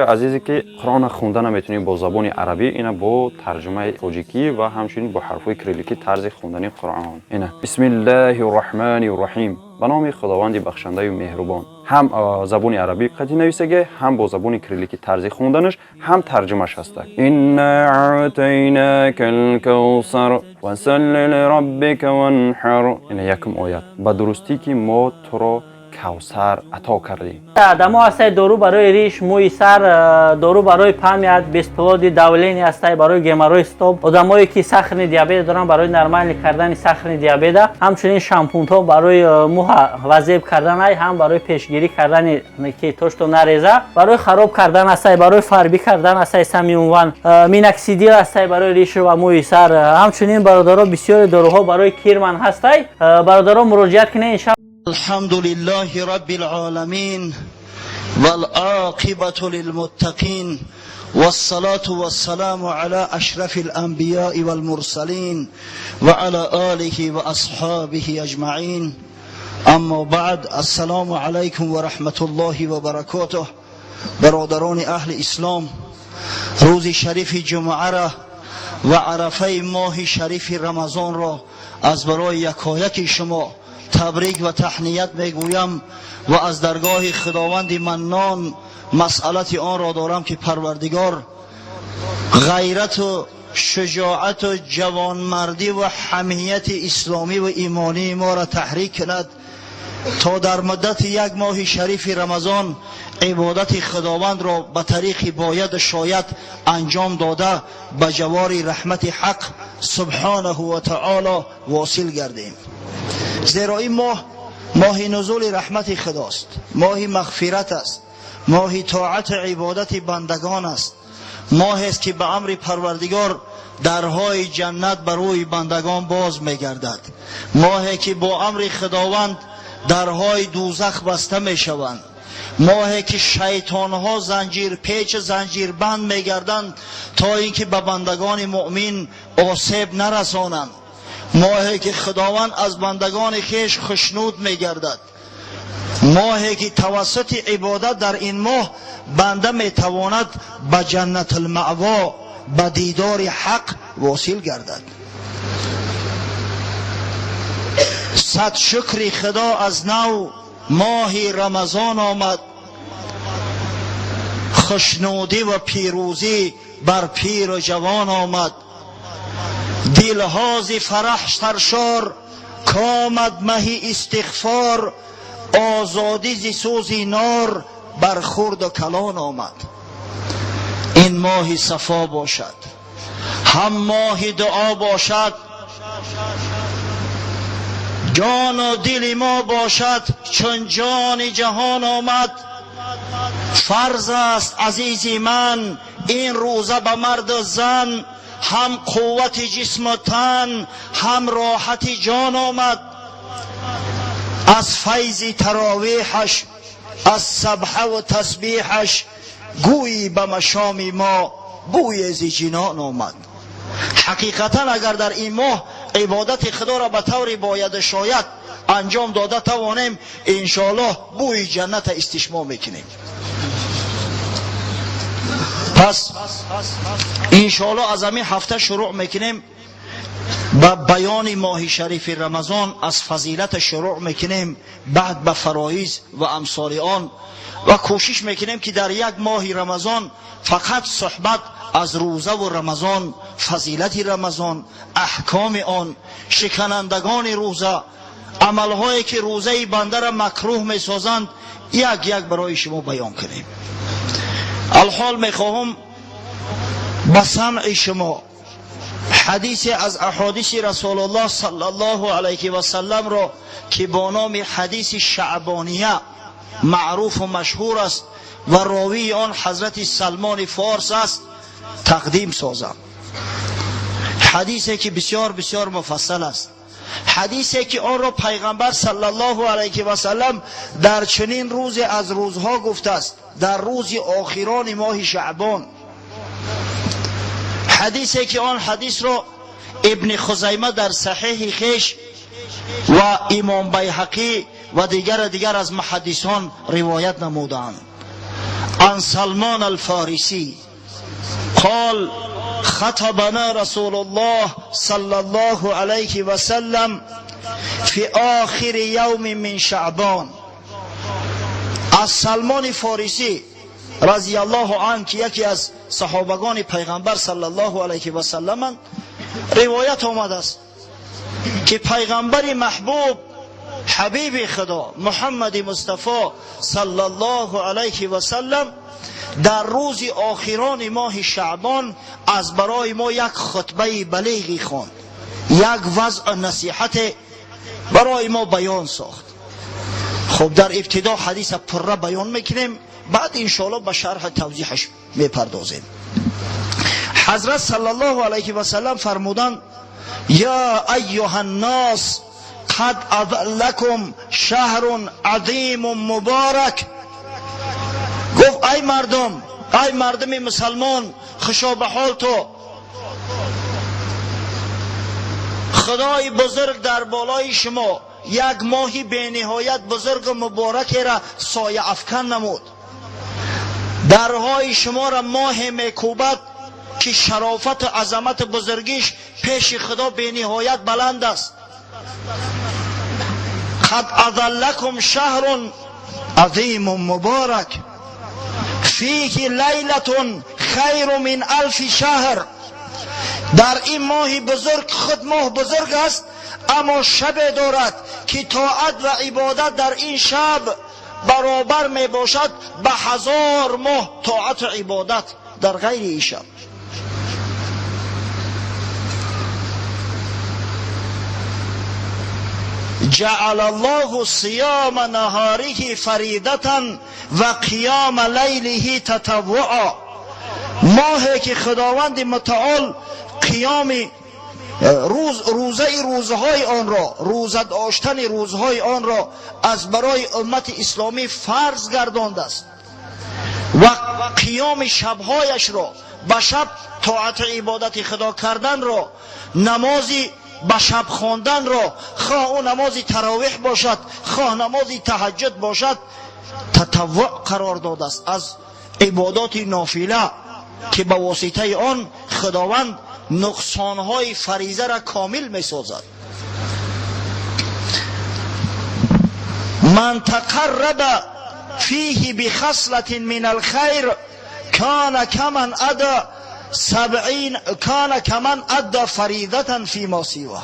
Азизе, ки Қуръонро хонда наметавонӣ бо забони арабӣ, ина бо тарҷумаи тоҷикӣ ва ҳамчунин бо ҳарфҳои кирилликӣ тарзи хондани Қуръон. Ина: Бисмиллаҳи рраҳмани рраҳим, ба номи Худованди бахшандаю меҳрубон. Ҳам забони арабӣ қатӣ нависаге, ҳам бо забони кирилликӣ тарзи хонданаш, ҳам тарҷумаш ҳаста. Инна аътайнака лкавсар фасалли лираббика ванҳар. Ина якум оят: ба дурустӣ, ки мо туро Кавсар ато кардем. Дамо ҳастай, дору барои риш, мӯи сар, дору барои память, бесплодие, давление ҳастай, барои геморрой, стоп, одамое ки сахарный диабет доранд, барои нормальный кардани сахарный диабета. Ҳамчунин шампунҳо барои мӯҳа вазеб карданай, ҳам барои пешгирӣ кардани, ки то что нареза, барои хароб кардан ҳастай, барои фарбӣ кардан ҳастай, самиунван миноксидил ҳастай барои риш ва мӯи сар. Ҳамчунин, бародаро, бисёри доруҳо барои кирман ҳастай. Бародаро, муроҷиат кунед, иншалло. الحمد لله رب العالمين والعاقبة للمتقين والصلاة والسلام على أشرف الأنبياء والمرسلين وعلى آله وأصحابه أجمعين، أما بعد، السلام عليكم ورحمة الله وبركاته. برادران أهل إسلام، روز شریف جمعه را و عرفه ماه شریف رمضان را از برای یکایک شما табрик ва таҳният мегӯям ва аз даргоҳи Худованди Маннон масъалати онро дорам, ки Парвардигор ғайрату шуҷоату ҷавонмардӣ ва ҳамияти исломӣ ва имонии моро таҳрик кунад, то дар муддати як моҳи шарифи Рамазон ибодати Худовандро ба тариқи бояду шояд анҷом дода, ба ҷавори раҳмати Ҳақ субҳонаҳу ва таоло восил гардем. Зеро ин моҳ моҳи нузули раҳмати Худост, моҳи мағфират аст, моҳи тоату ибодати бандагон аст, моҳест, ки ба амри Парвардигор дарҳои ҷаннат бар рӯи бандагон боз мегардад, моҳе ки бо амри Худованд дарҳои дӯзах баста мешаванд, моҳе ки шайтонҳо занҷирпеч, занҷирбанд мегарданд, то ин ки ба бандагони муъмин осеб нарасонанд, моҳе ки Худованд аз бандагони хеш хушнуд мегардад, моҳе ки тавассути ибодат дар ин моҳ банда метавонад ба Ҷаннатулмаъво, ба дидори Ҳақ восил гардад. Сад шукри Худо, аз нав моҳи Рамазон омад, хушнудӣ ва пирӯзӣ бар пиру ҷавон омад, дилҳо зи фараҳ саршор, комад маҳи истиғфор, озодӣ зи сӯзи нор бар хурду калон омад. Ин моҳи сафо бошад, ҳам моҳи дуо бошад, ҷону дили мо бошад чун ҷони ҷаҳон омад. Фарз аст, азизи ман, ин рӯза ба марду зан, ҳам қуввати ҷисму тан, ҳам роҳати ҷон омад. Аз файзи таровеҳаш, аз сабҳаву тасбиҳаш, гӯйӣ ба машоми мо бӯе зи ҷинон омад. Ҳақиқатан, агар дар ин моҳ ибодати Худоро ба таври бояду шояд анҷом дода тавонем, иншоаллоҳ бӯи ҷанната истишмо мекунем. Пас, иншоаллоҳ, аз ҳамин ҳафта шурӯъ мекунем ба баёни моҳи шарифи Рамазон, аз фазилата шурӯъ мекунем, баъд ба фароиз ва амсоли он, ва кӯшиш мекунем, ки дар як моҳи Рамазон фақат суҳбат аз рӯзаву Рамазон, фазилати Рамазон, аҳкоми он, шиканандагони рӯза, амалҳое ки рӯзаи бандара макрӯҳ месозанд, як як барои шумо баён кунем. Алҳол мехоҳам ба самъи шумо ҳадисе аз аҳодиси Расулуллоҳ саллаллоҳу алайҳи васалламро, ки бо номи ҳадиси Шаъбония маъруфу машҳур аст ва ровии он ҳазрати Салмони Форс аст, тақдим созам. Ҳадисе ки бисёр бисёр муфассал аст, ҳадисе ки онро Пайғамбар саллаллоҳу алайҳи васаллам дар чунин рӯзе аз рӯзҳо гуфтааст, дар рӯзи охирони моҳи Шаъбон. Ҳадисе ки он ҳадисро Ибни Хузайма дар саҳеҳи хеш ва Имом Байҳақӣ ва дигару дигар аз муҳаддисон ривоят намудаанд. عن سلمان الفارسی قال خطبنا رسول الله صلى الله عليه وسلم في آخر يوم من شعبان. از سلمان فارسی رضی الله عنه که یکی از صحابگان پیغمبر صلی الله علیه و سلم روایت آمده است که پیغمبر محبوب حبیب خدا محمد مصطفی صلی الله علیه و سلم در روز آخران ماه شعبان از برای ما یک خطبه بلیغی خواند، یک وضع نصیحت برای ما بیان ساخت. خب در ابتدا حدیث پره بیان میکنیم، بعد انشاءالله به شرح توضیحش میپردازیم. حضرت صلی الله علیه و سلم فرمودند یا ایها الناس قد اضلکم شهر عظیم مبارک. گفت ای مردم، ای مردم مسلمان، خوشا به حال تو، خدای بزرگ در بالای شما یک ماهی به نهایت بزرگ و مبارک را سایه افکن نمود. درهای شما را ماه میکوبد که شرافت و عظمت بزرگیش پیش خدا به نهایت بلند است. قد اضلکم شهر عظیم مبارک فیه لیلة خیر من الف شهر. در این ماه بزرگ، خود ماه بزرگ است، اما شب دارد که طاعت و عبادت در این شب برابر می باشد به 1000 ماه طاعت و عبادت در غیر این شب. جعل الله صیام نهاره فریدة و قیام لیله تطوعا. ماهی که خداوند متعال قیام روز، روزه روزهای آن را، روزه داشتن روزهای آن را از برای امت اسلامی فرض گردانده است و قیام شبهایش را، به شب طاعت عبادت خدا کردن را، نمازی به شب خواندن را، خواه او نماز تراویح باشد خواه نماز تهجد باشد، تطوع قرار داده است از عبادات نافله که به واسطه آن خداوند نقصانهای فریضه را کامل می سازد. من تقرب فیه بخصلة من الخیر کان کمن ادا سبعین کان کمن ادى فریضة فیما سواه.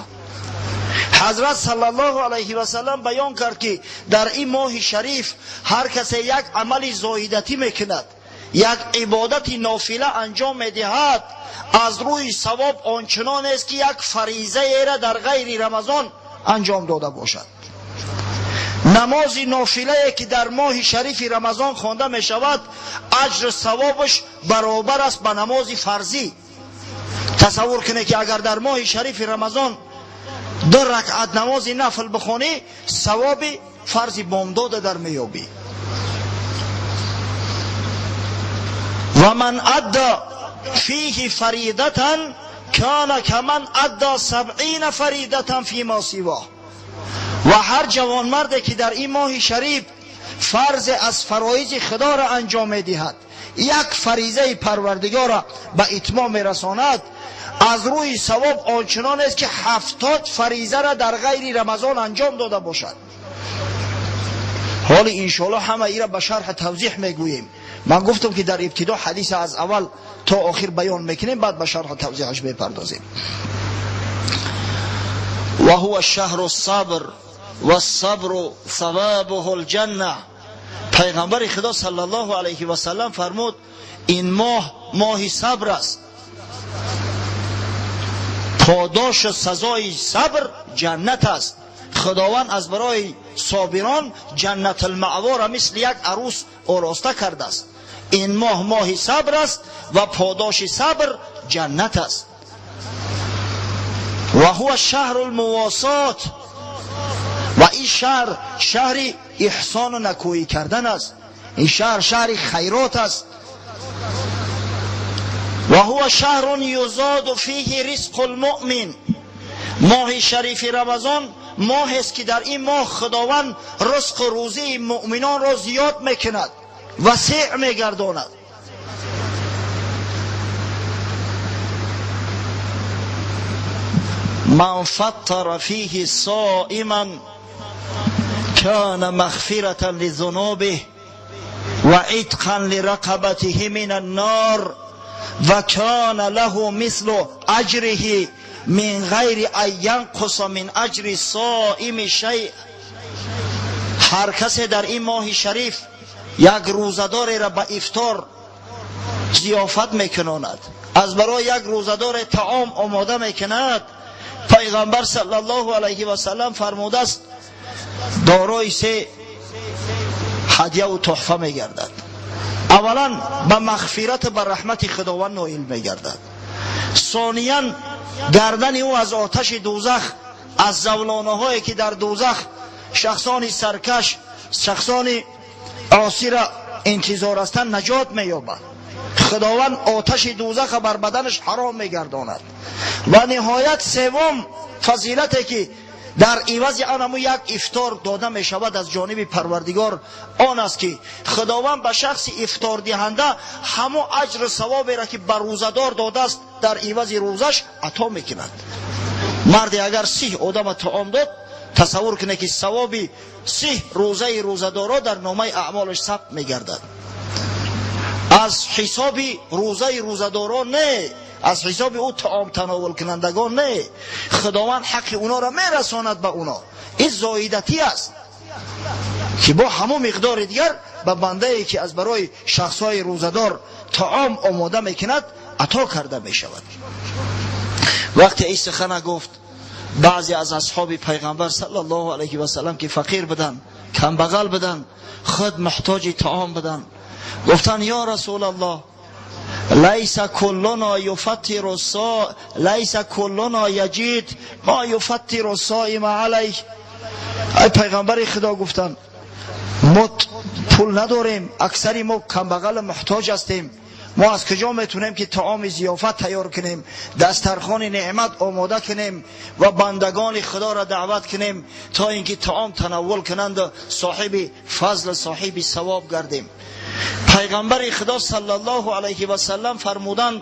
حضرت صلی الله علیه و سلم بیان کرد که در این ماه شریف هر کسی یک عمل زاهدتی میکند، یک عبادت نافله انجام میدهد، از روی ثواب آنچنان است که یک فریضه را در غیر رمضان انجام داده باشد. نماز نافله که در ماه شریف رمضان خوانده می شود، اجر ثوابش برابر است به نماز فرضی. تصور کنید که اگر در ماه شریف رمضان 2 رکعت نماز نفل بخوانی، ثواب فرض بامداد در میابی. و من ادى فیه فریضة کان کمن ادى 70 فریضة فیما سواه. و هر جوانمردی که در این ماه شریف فرض از فرایض خدا را انجام میدهد، یک فریضه پروردگار را به اتمام میرساند، از روی ثواب آنچنان است که 70 فریضه را در غیر رمضان انجام داده باشد. حال انشاءالله همه ای را به شرح توضیح میگوییم. من گفتم که در ابتدا حدیث از اول تا آخر بیان میکنیم، بعد به شرح توضیحش میپردازیم. و هو شهر الصبر والصبر ثوابه الجنه. پیغمبر خدا صلی الله علیه و سلم فرمود این ماه ماه صبر است، پاداش سزای صبر جنت است. خداوند از برای صابران جنت المأوا را مثل یک عروس آراسته کرده است. این ماه ماه صبر است و پاداش صبر جنت است. و هو شهر المواسات. و این شهر شهر احسان و نکویی کردن است. این شهر شهر خیرات است. و هو شهر یزاد فیه رزق المؤمن. ماه شریف رمضان ماه است که در این ماه خداوند رزق و روزی مؤمنان را زیاد میکند. васеъ мегардонад. من فطر فيه صائما كان مغفرة لذنوبه وعتقا لرقبته من النار وكان له مثل أجره من غير أن ينقص من أجر الصائم شيء. هر کسی در این ماه شریف یک روزه‌دار را به افطار ضیافت میکناند، از برای یک روزه‌دار طعام آماده میکند، پیغمبر صلی الله علیه و سلم فرموده است دارای سه هدیه و تحفه میگردد. اولا به مغفرت به رحمت خداوند نائل میگردد. ثانیا گردن او از آتش دوزخ، از زولانه هایی که در دوزخ شخصان سرکش، شخصان عاصی را انتظار هستند نجات مییابد. خداوند آتش دوزخ بر بدنش حرام میگرداند. و نهایت سوم فضیلتی که در عوض آن همو یک افطار داده می شود از جانب پروردگار آن است که خداوند به شخص افطار دهنده همو اجر ثوابی را که بر روزه‌دار داده است در عوض روزش عطا میکند. مردی اگر 30 آدم طعام داد، تصور کنه که ثواب 30 روزه روزه‌دارا در نامه اعمالش ثبت میگردد. از حساب روزه روزه‌داران نه، از حساب او طعام تناول کنندگان نه، خداوند حق اونا را میرساند به اونا. این زایدتی است که با همون مقدار دیگر به بنده ای که از برای شخصهای روزه‌دار طعام آماده میکند عطا کرده میشود. وقتی این سخن گفت، بعضی از اصحاب پیغمبر صلی الله علیه و سلم که فقیر بدن، کمبغل بدن، خود محتاج طعام بدن، گفتن یا رسول الله لیس کلنا یفطر لیس کلنا یجید ما یفطر الصائم علیه. ای پیغمبر خدا، گفتن ما پول نداریم، اکثری ما کمبغل محتاج هستیم، ما از کجا میتونیم که طعام ضیافت تیار کنیم، دسترخوان نعمت آماده کنیم و بندگان خدا را دعوت کنیم تا اینکه طعام تناول کنند و صاحب فضل صاحب ثواب گردیم. پیغمبر خدا صلی الله علیه و سلم فرمودند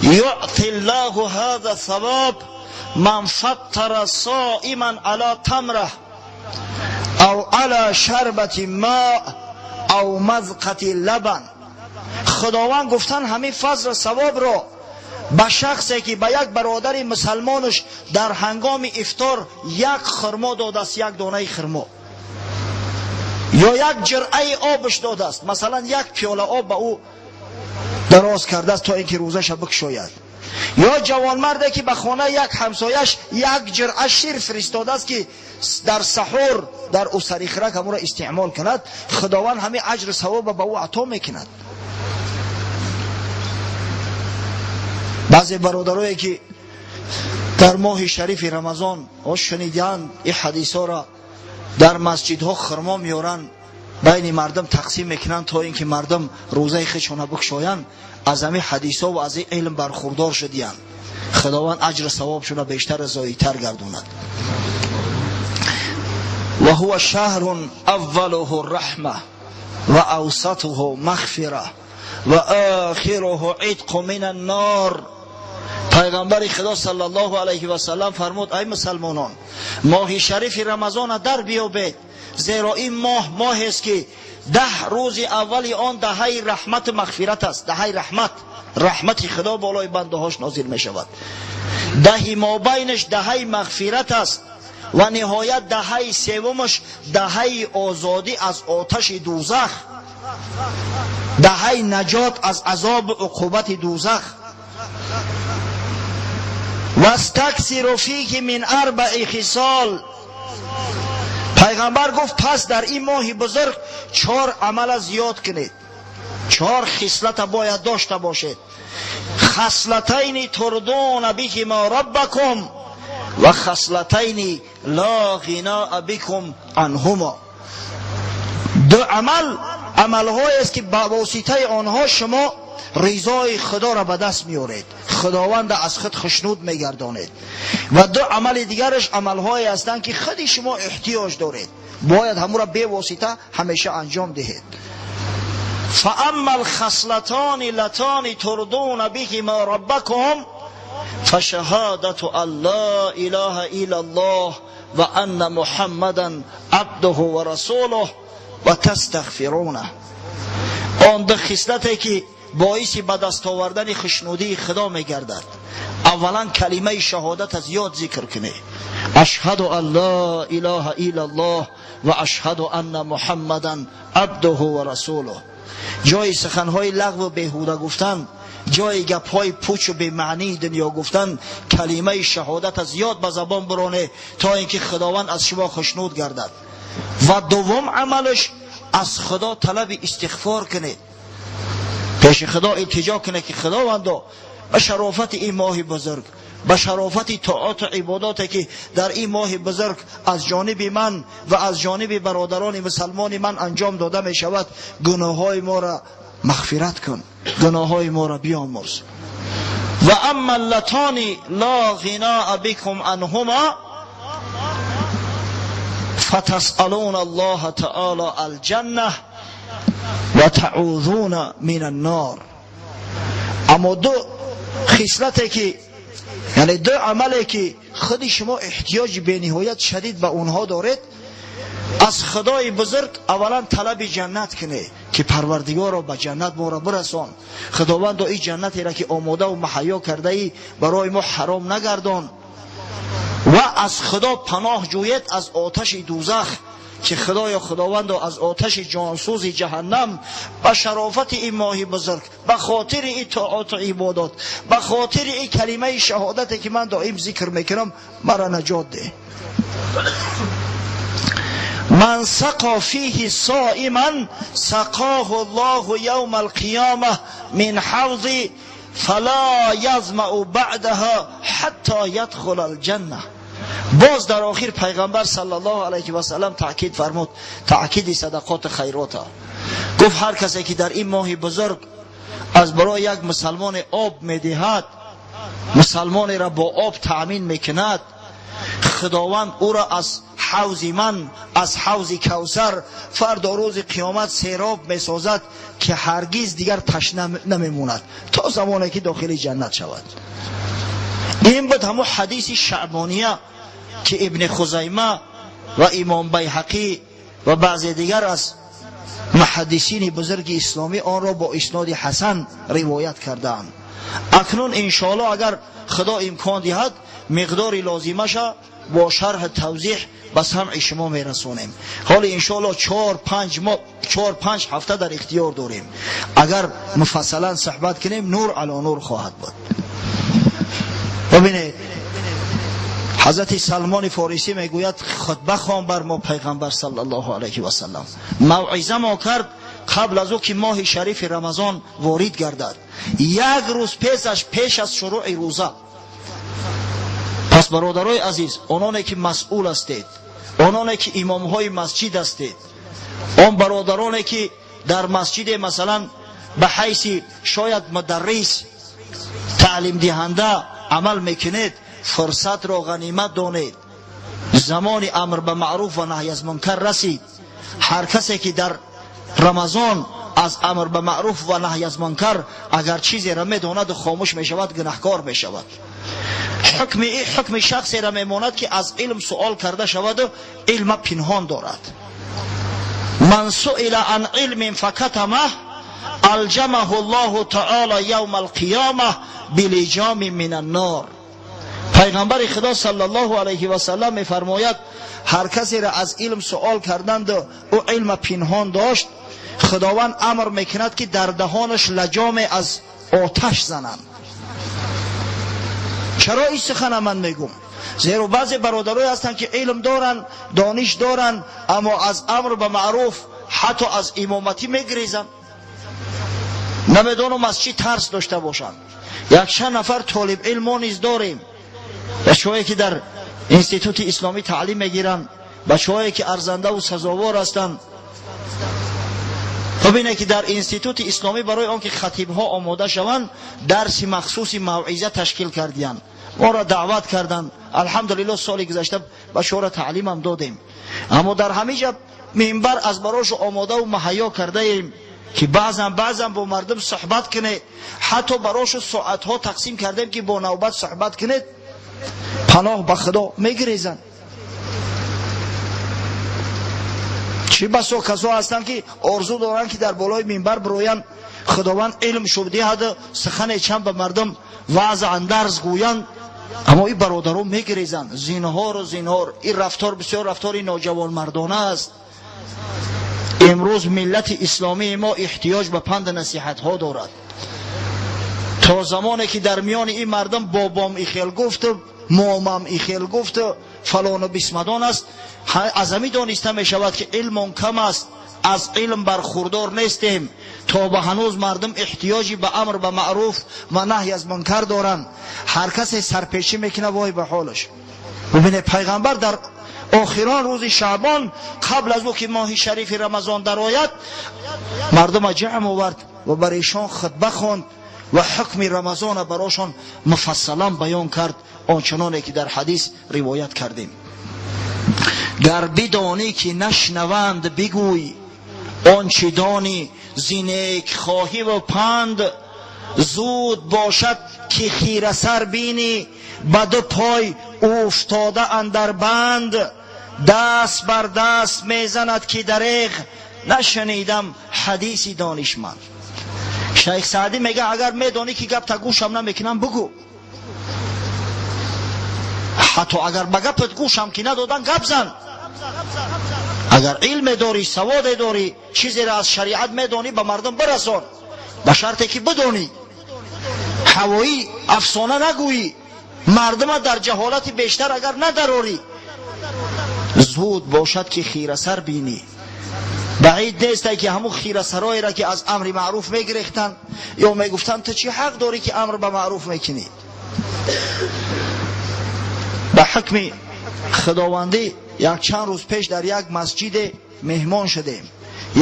یعطی الله هذا الثواب من فطر صائما علی تمره او علی شربت ماء او مذقة لبن. خداوند گفتن همین فضل و ثواب را به شخصی که به یک برادر مسلمانش در هنگام افطار یک خرما داده است، یک دانه خرما یا یک جرعه آبش داده است، مثلا یک پیاله آب به او دراز کرده است تا اینکه روزش بکشاید، یا جوانمردی که به خانه یک همسایش یک جرعه شیر فرستاده است که در سحور در او سریخرک همون را استعمال کند، خداوند همین اجر ثواب به او عطا میکند. بعضی برادرایی که در ماه شریف رمضان شنیدند این حدیث ها را در مسجدها خرما میارن بین مردم تقسیم میکنن تا اینکه مردم روزه خودشون بکشایند، از همین حدیث ها و از این علم برخوردار شدیند. خداوند اجر ثوابشون را بیشتر و زایدتر گردوند. و هو شهر اوله الرحمه و اوسطه مغفره و آخره عتق من النار. پیغمبر خدا صلی الله علیه و سلم فرمود ای مسلمانان، ماه شریف رمضان در بیابید، زیرا این ماه ماه است که 10 روز اول آن دهه رحمت مغفرت است. دهه رحمت، رحمت خدا بالای بنده هاش نازل می شود. دهه مابینش دهه مغفرت است و نهایت دهه سومش دهه آزادی از آتش دوزخ، دهه نجات از عذاب عقوبت دوزخ. واستکثروا فیه من اربع خصال. پیغمبر گفت پس در این ماه بزرگ 4 عمل زیاد کنید، 4 خصلت باید داشته باشید. خصلتین ترضون بهما ربکم و خصلتین لا غناء بکم عنهما. دو عمل عملهایی است که با واسطه آنها شما رضای خدا را به دست میارید، خداوند از خود خشنود میگردانید. و دو عمل دیگرش عملهایی هستند که خود شما احتیاج دارید، باید همون را به واسطه همیشه انجام دهید. فاما الخصلتان اللتان ترضون بهما ربكم فشهادة ان لا اله الا الله وان محمدا عبده ورسوله وتستغفرونه. Он ду хислате ки боиси ба даст овардани хушнудии Худо мегардад, аввалан калимаи шаҳодат аз ёд зикр кунед: ашҳаду ан ла илаҳа иллаллоҳ ва ашҳаду анна муҳаммадан абдуҳу ва расулуҳ. Ҷои суханҳои лағву беҳуда гуфтан, ҷои гапҳои пучу бемаънии дунё гуфтан, калимаи шаҳодат аз ёд ба забон бироне, то ин ки Худованд аз шумо хушнуд гардад. Ва дуввум амалаш, аз Худо талаби истиғфор кунед, пеши Худо илтиҷо кунед, ки Худовандо, ба шарофати ин моҳи бузург, ба шарофати тоату ибодоте ки дар ин моҳи бузург аз ҷониби ман ва аз ҷониби бародарони мусалмони ман анҷом дода мешавад, гуноҳҳои моро мағфират кун, гуноҳҳои моро биёмурз. Ва амма аллатони ла ғиноа бикум анҳума фатасъалуна аллоҳа таъола алҷанна ва таъузуна мин аннор. Аммо ду хислате ки, яъне ду амале ки худи шумо эҳтиёҷи бениҳоят шадид ба онҳо доред, аз Худои бузург аввалан талаби ҷаннат кунед, ки Парвардигоро, ба ҷаннат моро бирасон, Худовандо, ин ҷаннатеро ки омодаву муҳайё кардаӣ, барои мо ҳаром нагардон. Ва аз Худо паноҳ ҷӯед аз оташи дӯзах, ки Худоё, Худовандо, аз оташи ҷонсӯзи ҷаҳаннам ба шарофати ин моҳи бузург, ба хотири ин тоату ибодот, ба хотири ин калимаи шаҳодате ки ман доим зикр мекунам, маро наҷот деҳ. من سقى فيه صائما سقاه الله يوم القيامة من حوضي فلا يظمأ بعدها حتى يدخل الجنة. Боз дар охир пайғамбар саллаллоҳу алайҳи васаллам таъкид фармуд, таъкиди садақоти хайрота. Гуфт: ҳар касе ки дар ин моҳи бузург аз барои як мусалмоне об медиҳад, мусалмонеро бо об таъмин мекунад, Худованд ӯро аз ҳавзи ман, аз ҳавзи Кавсар, фардо рӯзи қиёмат сероб месозад, ки ҳаргиз дигар ташна намемонад то замоне ки дохили ҷаннат шавад. Ин буд ҳамун ҳадиси шаъбония, ки Ибни Хузайма ва имом Байҳақӣ ва баъзе дигар аз муҳаддисини бузурги исломӣ онро бо исноди ҳасан ривоят кардаанд. Акнун, иншоалло, агар Худо имкон диҳад, миқдори лозимаша бо шарҳ тавзеҳ ба самъи шумо мерасонем. Ҳоли, иншоалло, 4-5 моҳ, 4-5 ҳафта дар ихтиёр дорем. Агар муфассалан суҳбат кунем, нур ало нур хоҳад буд. Бибинед, ҳазрати Салмони Форисӣ мегӯяд: хутба хон бар мо пайғамбар саллаллоҳу алайҳи васаллам, мавъиза мо кард қабл аз ӯ ки моҳи шарифи Рамазон ворид гардад, як рӯз пешаш, пеш аз шурӯъи рӯза. Пас, бародарои азиз, ононе ки масъул ҳастед, ононе ки имомҳои масҷид ҳастед, он бародароне ки дар масҷиде, масалан, ба ҳайси шояд мударрис, таълимдиҳанда амал мекунед, фурсатро ғанимат донед. Замони амр ба маъруф ва наҳй аз мункар расид. Ҳар касе ки дар Рамазон аз амр ба маъруф ва наҳй аз мункар агар чизеро медонаду хомӯш мешавад, гунаҳкор мешавад. Ҳукми ҳукми шахсеро мемонад, ки аз илм суол карда шаваду илма пинҳон дорад. من سئل عن علم فكتمه ألجمه الله تعالى يوم القيامة بلجام من النار. Пайғамбари Худо саллаллоҳу алайҳи васаллам мефармояд: ҳар касеро аз илм суол карданду ӯ илма пинҳон дошт, Худованд амр мекунад, ки дар даҳонаш лаҷоме аз оташ зананд. Чаро ин сухана ман мегӯм? Зеро баъзе бародарое ҳастанд, ки илм доранд, дониш доранд, аммо аз амр ба маъруф, ҳатто аз имоматӣ мегирезанд. Намедонам, аз чӣ тарс дошта бошанд. Якчанд нафар толибилм мо низ дорем, бачаҳое ки дар институти исломӣ таълим мегиранд, бачаҳое ки арзандаву сазовор ҳастанд. Бибине, ки дар институти исломӣ барои он ки хатибҳо омода шаванд, дарси махсуси мавъиза ташкил кардиянд. Моро даъват карданд. Алҳамдулилло, соли гузашта бачаҳоро таълимам додем, аммо дар ҳамин ҷа минбар аз барошу омодаву муҳайё кардаем. ки баъзан бо мардум суҳбат кунед, ҳатто барошу соатҳо тақсим кардем ки бо навбат суҳбат кунед, паноҳ ба Худо мегирезанд. Чӣ басо касо ҳастанд ки орзу доранд ки дар болои минбар бироянд, Худованд илм шуб диҳаду сухане чанд ба мардум ваъз андарз гӯянд, аммо ин бародарон мегирезанд. Зинҳору зинҳор, ин рафтор бисёр рафтори ноҷавонмардона аст. Имрӯз миллати исломии мо эҳтиёҷ ба панду насиҳатҳо дорад. То замоне ки дар миёни ин мардум бобом ихел гуфту момам ихел гуфту фалону бисмадон аст, аз ҳамин дониста мешавад ки илмон кам аст, аз илм бархурдор нестем. То ба ҳанӯз мардум эҳтиёҷи ба амр ба маъруф ва наҳй аз мункар доранд. Ҳар касе сарпечӣ мекунад, вой ба ҳолаш. Бубинед, пайғамбар дар охирон рӯзи Шаъбон, қабл аз ӯ ки моҳи шарифи Рамазон дарояд, мардума ҷамъ овард ва бар эшон хутба хонд ва ҳукми Рамазона барошон муфассалан баён кард, ончуноне ки дар ҳадис ривоят кардем. Гар бидонӣ ки нашнаванд, бигӯй он чӣ донӣ зи некхоҳӣ ва панд. Зуд бошад ки хирасар бинӣ, ба ду пой уфтода андар банд. Даст бар даст мезанад ки дареғ, нашунидам ҳадиси донишманд. Шайх Саъдӣ мегӯяд, агар медонӣ ки гапта гӯшам намекунам, бигӯ. Ҳатто агар ба гапат гӯшам ки надодан, гап зан. Агар илме дорӣ, саводе дорӣ, чизеро аз шариат медонӣ, ба мардум бирасон, ба шарте ки бидонӣ. Ҳавоӣ афсона нагӯӣ, мардума дар ҷаҳолати бештар агар надарорӣ. Зуд бошад ки хирасар бинӣ. Баъид несте ки ҳамун хирасароеро ки аз амри маъруф мегирехтанд ё мегуфтанд ту чӣ ҳақ дорӣ ки амр ба маъруф мекунӣ. Ба ҳукми Худовандӣ як чанд рӯз пеш дар як масҷиде меҳмон шудем.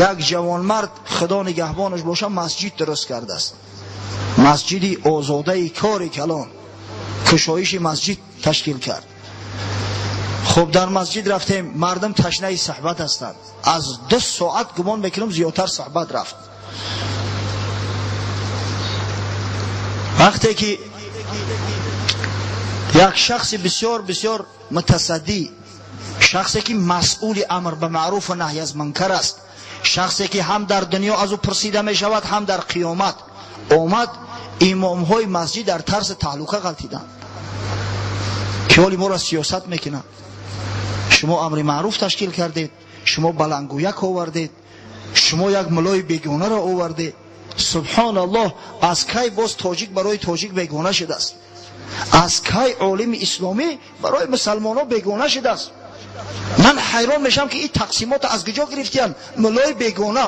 Як ҷавонмард, Худо нигаҳбонаш боша, масҷид дуруст кардааст. Масҷиди озодаи кори калон, кушоиши масҷид ташкил кард. Хуб, дар масҷид рафтем, мардум ташнаи суҳбат ҳастанд. Аз 2 соат гумон мекунам зиёдтар суҳбат рафт. Вақте ки як шахси бисёр бисёр мутасаддӣ, шахсе ки масъули амр ба маъруф ва наҳй аз мункар аст, шахсе ки ҳам дар дунё аз ӯ пурсида мешавад, ҳам дар қиёмат, омад, имомҳои масҷид дар тарси таҳлука ғалтиданд ки ҳоли моро сиёсат мекунанд. Шумо амри маъруф ташкил кардед, шумо баландгӯяк овардед, шумо як мулои бегонаро овардед. Субҳоналлоҳ, аз кай боз тоҷик барои тоҷик бегона шудааст? Аз кай олими исломӣ барои мусалмонҳо бегона шудааст? Ман ҳайрон мешавам ки ин тақсимотро аз куҷо гирифтиянд? Мулои бегона,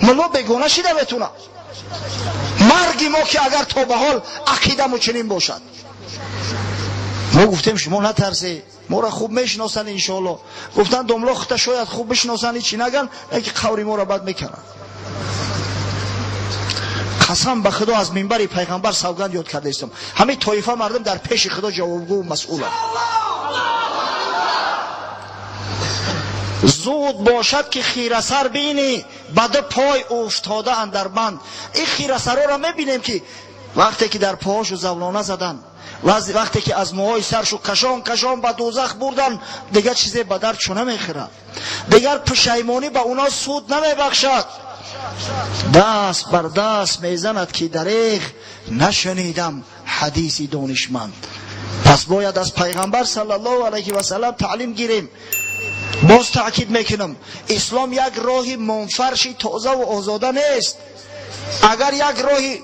муло бегона шида метавонад? Марги мо ки агар то ба ҳол ақидамо чунин бошад. Мо гуфтем шумо натарсед, моро хуб мешиносанд иншоалло. Гуфтанд домло хута шояд хуб бишиносанд, ҳечи наган, лекин қаври моро бад мекунанд. Қасам ба Худо, аз минбари пайғамбар савганд ёд кардаистам, ҳамин тоифа мардум дар пеши Худо ҷавобгӯ масъуланд. Зуд бошад ки хирасар бинӣ, ба ду пой уфтода андар банд. Ин хирасароро мебинем ки вақте ки дар поҳошу завлона заданд, вақте ки аз мӯҳои саршу кашон кашон ба дӯзах бурданд, дигар чизе ба дард чу намехӯрад, дигар пушаймонӣ ба уно суд намебахшад. Даст бар даст мезанад ки дареғ, нашунидам ҳадиси донишманд. Пас бояд аз пайғамбар саллаллоҳу алайҳи васаллам таълим гирем. Боз таъкид мекунам, ислом як роҳи мунфарши тозаву озода нест. Агар як роҳи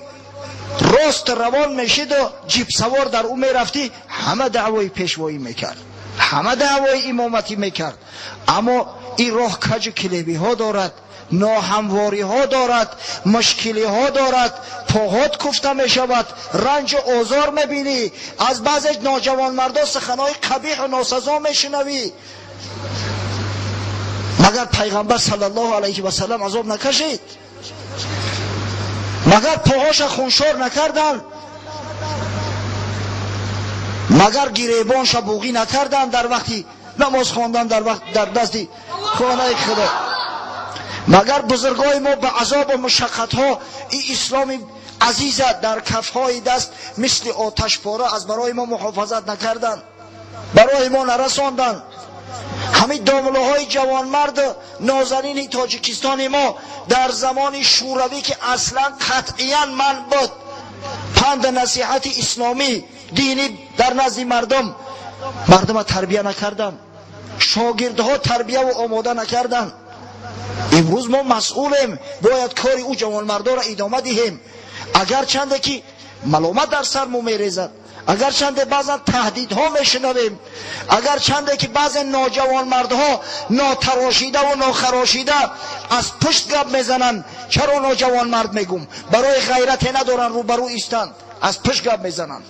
рост равон мешиду ҷипсавор дар ӯ мерафтӣ, ҳама даъвои пешвоӣ мекард, ҳама даъвои имоматӣ мекард. Аммо ин роҳ каҷу килебиҳо дорад, ноҳамвориҳо дорад, мушкилиҳо дорад, поҳот куфта мешавад, ранҷу озор мебинӣ, аз баъзе ноҷавонмардо суханҳои қабиҳу носазо мешунавӣ. Магар пайғамбар саллаллоҳу алайҳи васаллам азоб накашид? Магар поҳоша хуншор накарданд? Магар гиребонша буғӣ накарданд дар вақти намоз хондан, дар вақт дар дасти хонаи Худо? Магар бузургои мо ба азобу мушаққатҳо ин исломи азиза дар кафҳои даст мисли оташпора аз барои мо муҳофазат накарданд, барои мо нарасонданд. Ҳамин домлаҳои ҷавонмарду нозанини Тоҷикистони мо дар замони Шӯравӣ, ки аслан қатъиян манъ буд панду насиҳати исломӣ динӣ дар назди мардум, мардума тарбия накарданд, шогирдҳо тарбияву омода накарданд. Имрӯз мо масъулем, бояд кори ӯ ҷавонмардоро идома диҳем, агарчанде ки маломат дар сармо мерезад, агарчанде баъзан таҳдидҳо мешунавем, агарчанде ки баъзе ноҷавонмардҳо нотарошидаву нохарошида аз пушт гап мезананд. Чаро ноҷавонмард мегум? Барои ғайрате надоранд рӯбарӯ истанд, аз пушт гап мезананд.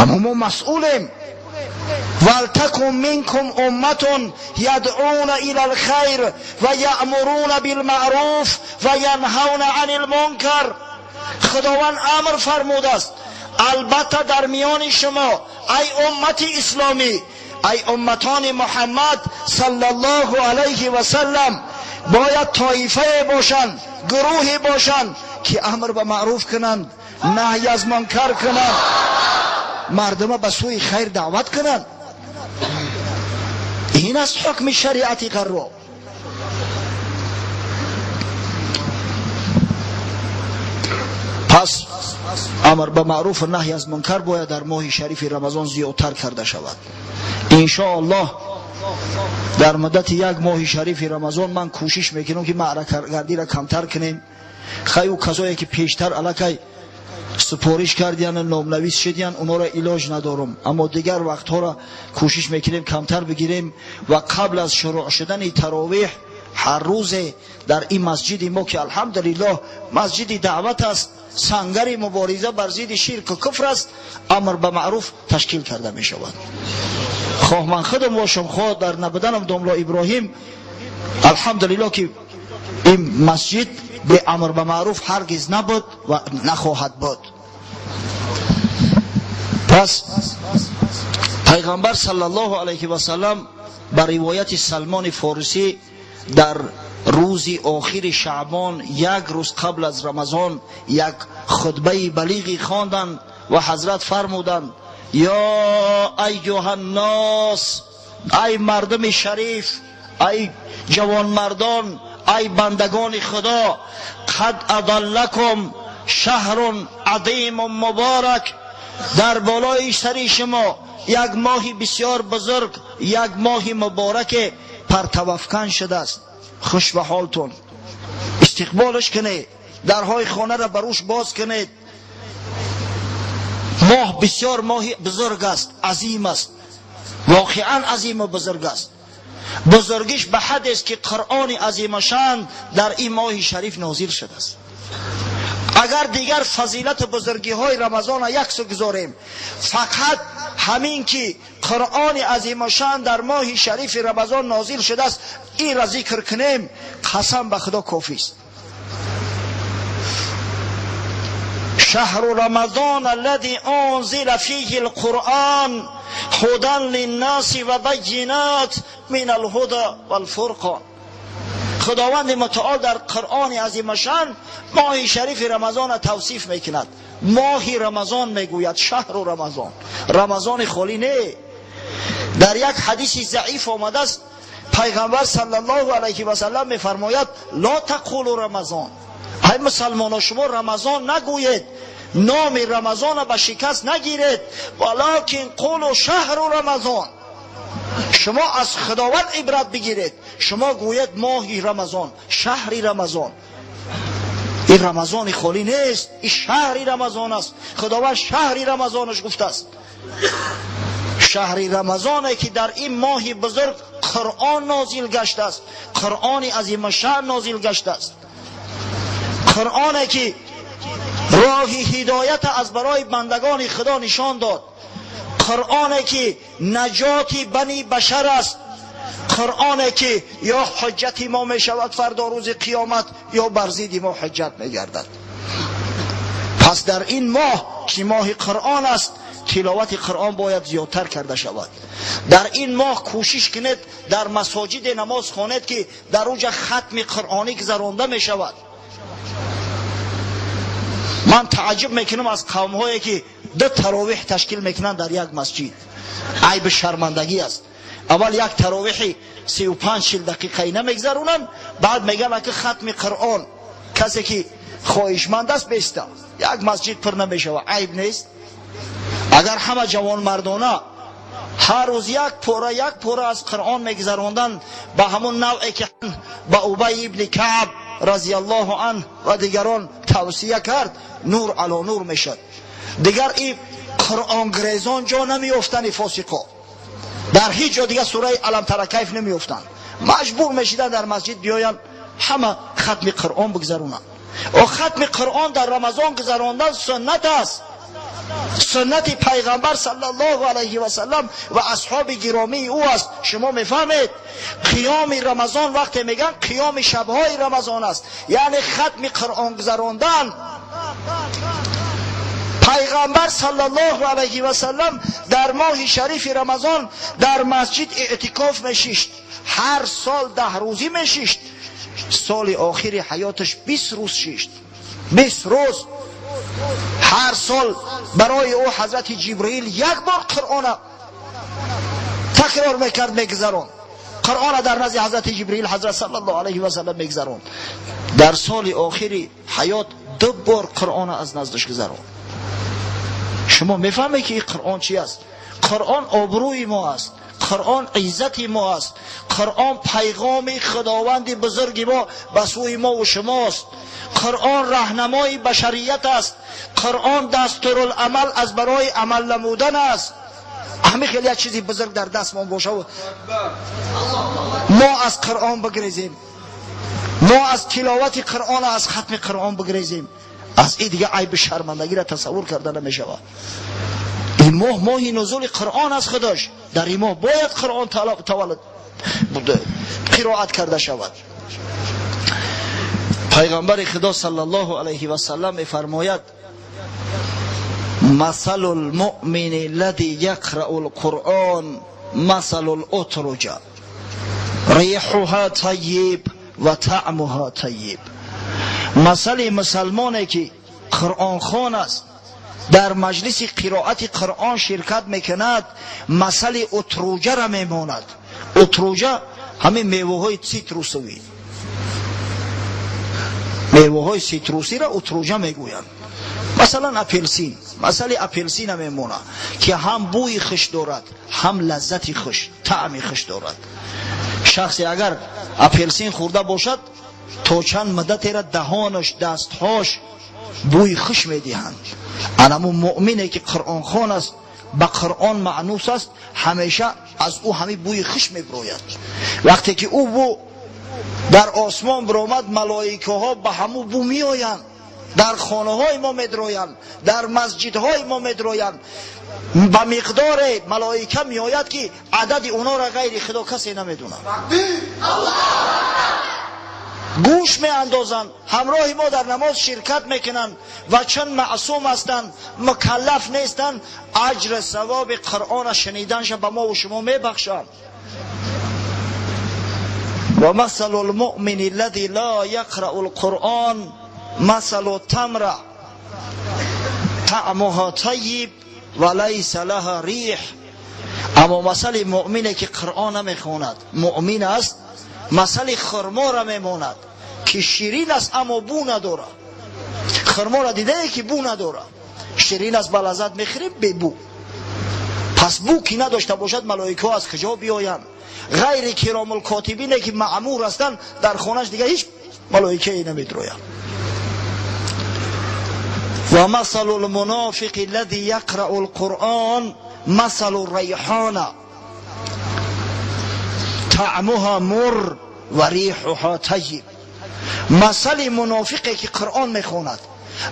Аммо мо масъулем. ولتكن منكم أمة يدعون إلى الخير ويأمرون بالمعروف وینهون عن المنکر. خداوند امر فرموده است البته در میان شما ای امت اسلامی، ای امتان محمد صلی الله علیه و سلم، باید طایفه باشند، گروهی باشند که امر به معروف کنند، نهی از منکر کنند، مردم به سوی خیر دعوت کنند. این است حکم شریعت غرا. پس امر به معروف و نهی از منکر باید در ماه شریف رمضان زیادتر کرده شود. ان شاء الله در مدت یک ماه شریف رمضان من کوشش میکنم که معرکه گردی را کمتر کنیم. خیلی کسایی که پیشتر الکی سپارش کردین و نامنویس شدین اونا را علاج ندارم، اما دیگر وقتها را کوشش میکنیم کمتر بگیریم و قبل از شروع شدن تراویح هر روز در این مسجد ما که الحمدلله مسجد دعوت است، سنگر مبارزه بر ضد شرک و کفر است، امر به معروف تشکیل کرده می شود. خواه من خودم باشم، خواه در نبودنم داملا ابراهیم، الحمدلله که این مسجد به امر به معروف هرگز نبود و نخواهد بود. پس پیغمبر صلی الله علیه و سلم بر روایت سلمان فارسی در روز آخر شعبان، یک روز قبل از رمضان، یک خطبه بلیغی خواندند و حضرت فرمودند: یا ایها الناس، ای مردم شریف، ای جوانمردان، ای بندگان خدا، قد اضلکم شهر عظیم مبارک. در بالای سر شما یک ماه بسیار بزرگ، یک ماه مبارک پرتوافکن شده است. خوش به حالتون، استقبالش کنید، درهای خانه را بروش باز کنید. ماه بسیار ماه بزرگ است، عظیم است، واقعا عظیم و بزرگ است. بزرگیش به حد است که قرآن عظیم شان در این ماه شریف نازل شده است. اگر دیگر فضیلت بزرگی های رمضان یک سو گذاریم، فقط همین که قرآن عظیم شان در ماه شریف رمضان نازل شده است، این را ذکر کنیم، قسم به خدا کافی است. شهر رمضان الذي انزل فيه القرآن هدى للناس وبينات من الهدى والفرقان. خداوند متعال در قرآن عظیم شان ماه شریف رمضان را توصیف میکند. ماه رمضان میگوید، شهر رمضان، رمضان خالی نه. در یک حدیث ضعیف آمده است، پیغمبر صلی الله علیه و سلم میفرماید: لا تقولوا رمضان، ای مسلمانان شما رمضان نگویید، نام رمضان را به شکست نگیرید، ولکن قولوا شهر رمضان. شما از خداوند عبرت بگیرید، شما گویید ماه رمضان، شهر رمضان. این رمضان خالی نیست، این شهر رمضان است. خداوند شهر رمضانش گفته است. شهر رمضانه که در این ماه بزرگ قرآن نازل گشته است، قرآن عظیم شأن نازل گشته است، قرآنی که راه هدایت از برای بندگان خدا نشان داد، قرآنی که نجات بنی بشر است، قرآنی که یا حجت ما می شود فردا روز قیامت یا بر ضد ما حجت می گردد. پس در این ماه که ماه قرآن است، Тиловати Қуръон бояд зиёдтар карда шавад. Дар ин моҳ кӯшиш кунед, дар масоҷиде намоз хонед, ки дар онҷа хатми қуръонӣ гузаронда мешавад. Ман тааҷҷуб мекунам аз қавмҳое, ки ду таровеҳ ташкил мекунанд дар як масҷид. Айби шармандагӣ аст. Аввал як таровеҳи 35-40 дақиқаӣ намегзаронанд, баъд мегӯянд, аки хатми Қуръон касе ки хоҳишманд аст, беста. Як масҷид пур намешавад, айб нест? Агар ҳама ҷавонмардона ҳар рӯз як пора, як пора аз Қуръон мегузаронданд, ба ҳамон навъе ки ба Убай ибни Каъб разияллоҳу анҳ ва дигарон тавсия кард, нур ало нур мешад. Дигар и қуръонгирезон ҷо намеёфтани, фосиқо дар ҳеҷ ҷо дигар сураи алам тара кайф намеёфтанд. Маҷбур мешиданд дар масҷид биёянд, ҳама хатми Қуръон бигзаронанд. О, хатми Қуръон дар Рамазон гузарондан суннат аст, суннати Пайғамбар саллаллоҳу алайҳи васаллам ва асҳоби гиромии ӯ аст. Шумо мефаҳмед, қиёми Рамазон вақте мегӯянд, қиёми шабҳои Рамазон аст, яъне хатми Қуръон гузарондан. Пайғамбар саллаллоҳу алайҳи васаллам дар моҳи шарифи Рамазон дар масҷид эътикоф мешишт. Ҳар сол 10 рӯзӣ мешишт. Соли охири ҳаёташ 20 рӯз шишт, 20 рӯз. Ҳар сол барои ӯ ҳазрати Ҷибраил як бор Қуръона такрор мекард, мегузаронд. Қуръона дар назди ҳазрати Ҷибраил ҳазрат саллаллоҳу алайҳи васаллам мегузаронд. Дар соли охири ҳаёт ду бор Қуръона аз наздаш гузаронд. Шумо мефаҳмед, ки ин Қуръон чи аст? Қуръон обрӯи мо аст, Қуръон иззати мо аст, Қуръон пайғоми Худованди бузурги мо ба сӯи мо ва шумост, Қуръон раҳнамои башарият аст, Қуръон дастуруламал аз барои амал намудан аст. Ҳамин хеле як чизи бузург дар дастмон бошаву мо аз Қуръон бигрезем, мо аз тиловати Қуръон, аз хатми Қуръон бигрезем, аз ин дига айби шармандагиро тасаввур карда намешавад. Ин моҳ моҳи нузули Қуръон аст худош. Дар ин моҳ бояд Қуръон таваллуд қироат карда шавад. Пайғамбари Худо саллаллоҳу алайҳи васаллам мефармояд: مثل المؤمن الذي يقرأ القرآن مثل الأترجة ريحها طيب وطعمها طيب. Масали мусалмоне, ки қуръонхон аст, дар маҷлиси қироати Қуръон ширкат мекунад, масали утруҷара мемонад. Утруҷа ҳамин меваҳои цитрусовӣ, меваҳои ситрусиро утруҷа мегӯянд, масалан апелсин. Масали апелсина мемонад, ки ҳам бӯи хуш дорад, ҳам лаззати хуш, таъми хуш дорад. Шахсе агар апелсин хӯрда бошад, то чанд муддатера даҳонаш, дастҳош бӯи хуш медиҳанд. Анаму муъмине, ки қуръонхон аст, ба Қуръон маънус аст, ҳамеша аз ӯ ҳамин бӯи хуш мебирояд. Вақте ки ӯ бӯ дар осмон биромад, малоикаҳо ба ҳамун бӯ меоянд, дар хонаҳои мо медроянд, дар масҷидҳои мо медроянд. Ба миқдоре малоика меояд, ки адади онҳоро ғайри Худо касе намедонад. Гӯш меандозанд, ҳамроҳи мо дар намоз ширкат мекунанд ва чун маъсум ҳастанд, мукаллаф нестанд, аҷри савоби Қуръона шуниданша ба мо ва шумо мебахшанд. ومثل المؤمن الذي لا يقرأ القرآن مثل التمرة طعمها طيب وليس لها ريح. Аммо масали муъмине, ки Қуръон намехонад, муъмин аст, масали хурморо мемонад, ки ширин аст, аммо бӯ надорад. Хурморо дидае, ки бӯ надорад, ширин аст, ба лаззат мехӯрем, бебӯ. Пас бӯ ки надошта бошад, малоикаҳо аз куҷо биёянд? Ғайри киромулкотибине, ки маъмур ҳастанд, дар хонаш дига ҳеҷ малоикае намедрояд. ومثل المنافق الذي يقرأ القرآن مثل الريحانة طعمها مر وريحها طيب. Масали мунофиқе, ки Қуръон мехонад.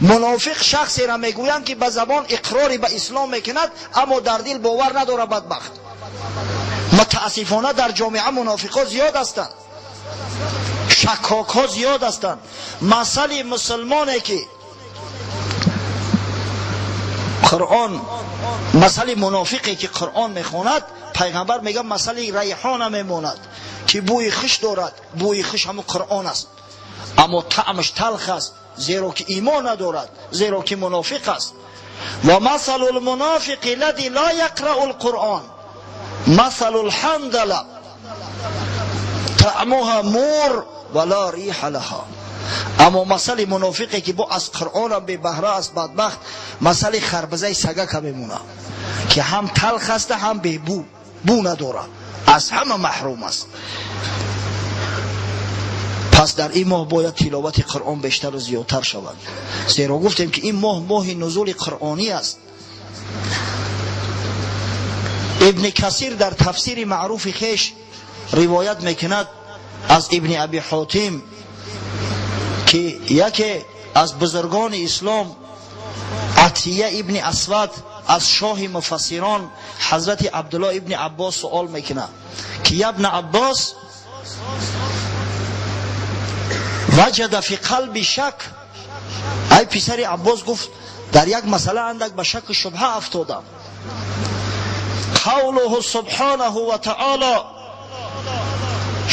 Мунофиқ шахсеро мегӯянд, ки ба забон иқрори ба ислом мекунад, аммо дар дил бовар надорад. Бадбахт. Мутаассифона, дар ҷомеа мунофиқҳо зиёд ҳастанд, шаккокҳо зиёд ҳастанд. Масали мусулмоне, ки Қуръон масали мунофиқе ки Қуръон мехонад, пайғамбар мегӯяд, масали райҳона мемонад, ки бӯи хуш дорад. Бӯи хуш ҳамун Қуръон аст, аммо таъмаш талх аст, зеро ки имон надорад, зеро ки мунофиқ аст. Ва масалу лмунофиқи лади ла яқрау лқуръон масалу лҳандала таъмуҳа мур ва ла риҳа лаҳа. Аммо масали мунофиқе ки бо аз Қуръонам бебаҳра аст, бадбахт, масали харбизаи сагака мемонад, ки ҳам талх аста, ҳам бебӯ, бӯ надорад, аз ҳама маҳрум аст. Пас дар ин моҳ бояд тиловати Қуръон бештару зиёдтар шавад, зеро гуфтем, ки ин моҳ моҳи нузули қуръонӣ аст. Ибни Касир дар тафсири маъруфи хеш ривоят мекунад аз Ибни Аби Ҳотим, ки яке аз бузургони ислом, Атия ибни Асвад, аз шоҳи муфассирон ҳазрати Абдулло ибни Аббос суол мекунад, ки ябна Аббос, ваҷада фи қалби шак. Ай писари Аббос, гуфт, дар як масъала андак ба шаку шубҳа афтодам. Қавлуҳу субҳонаҳу ва таоло: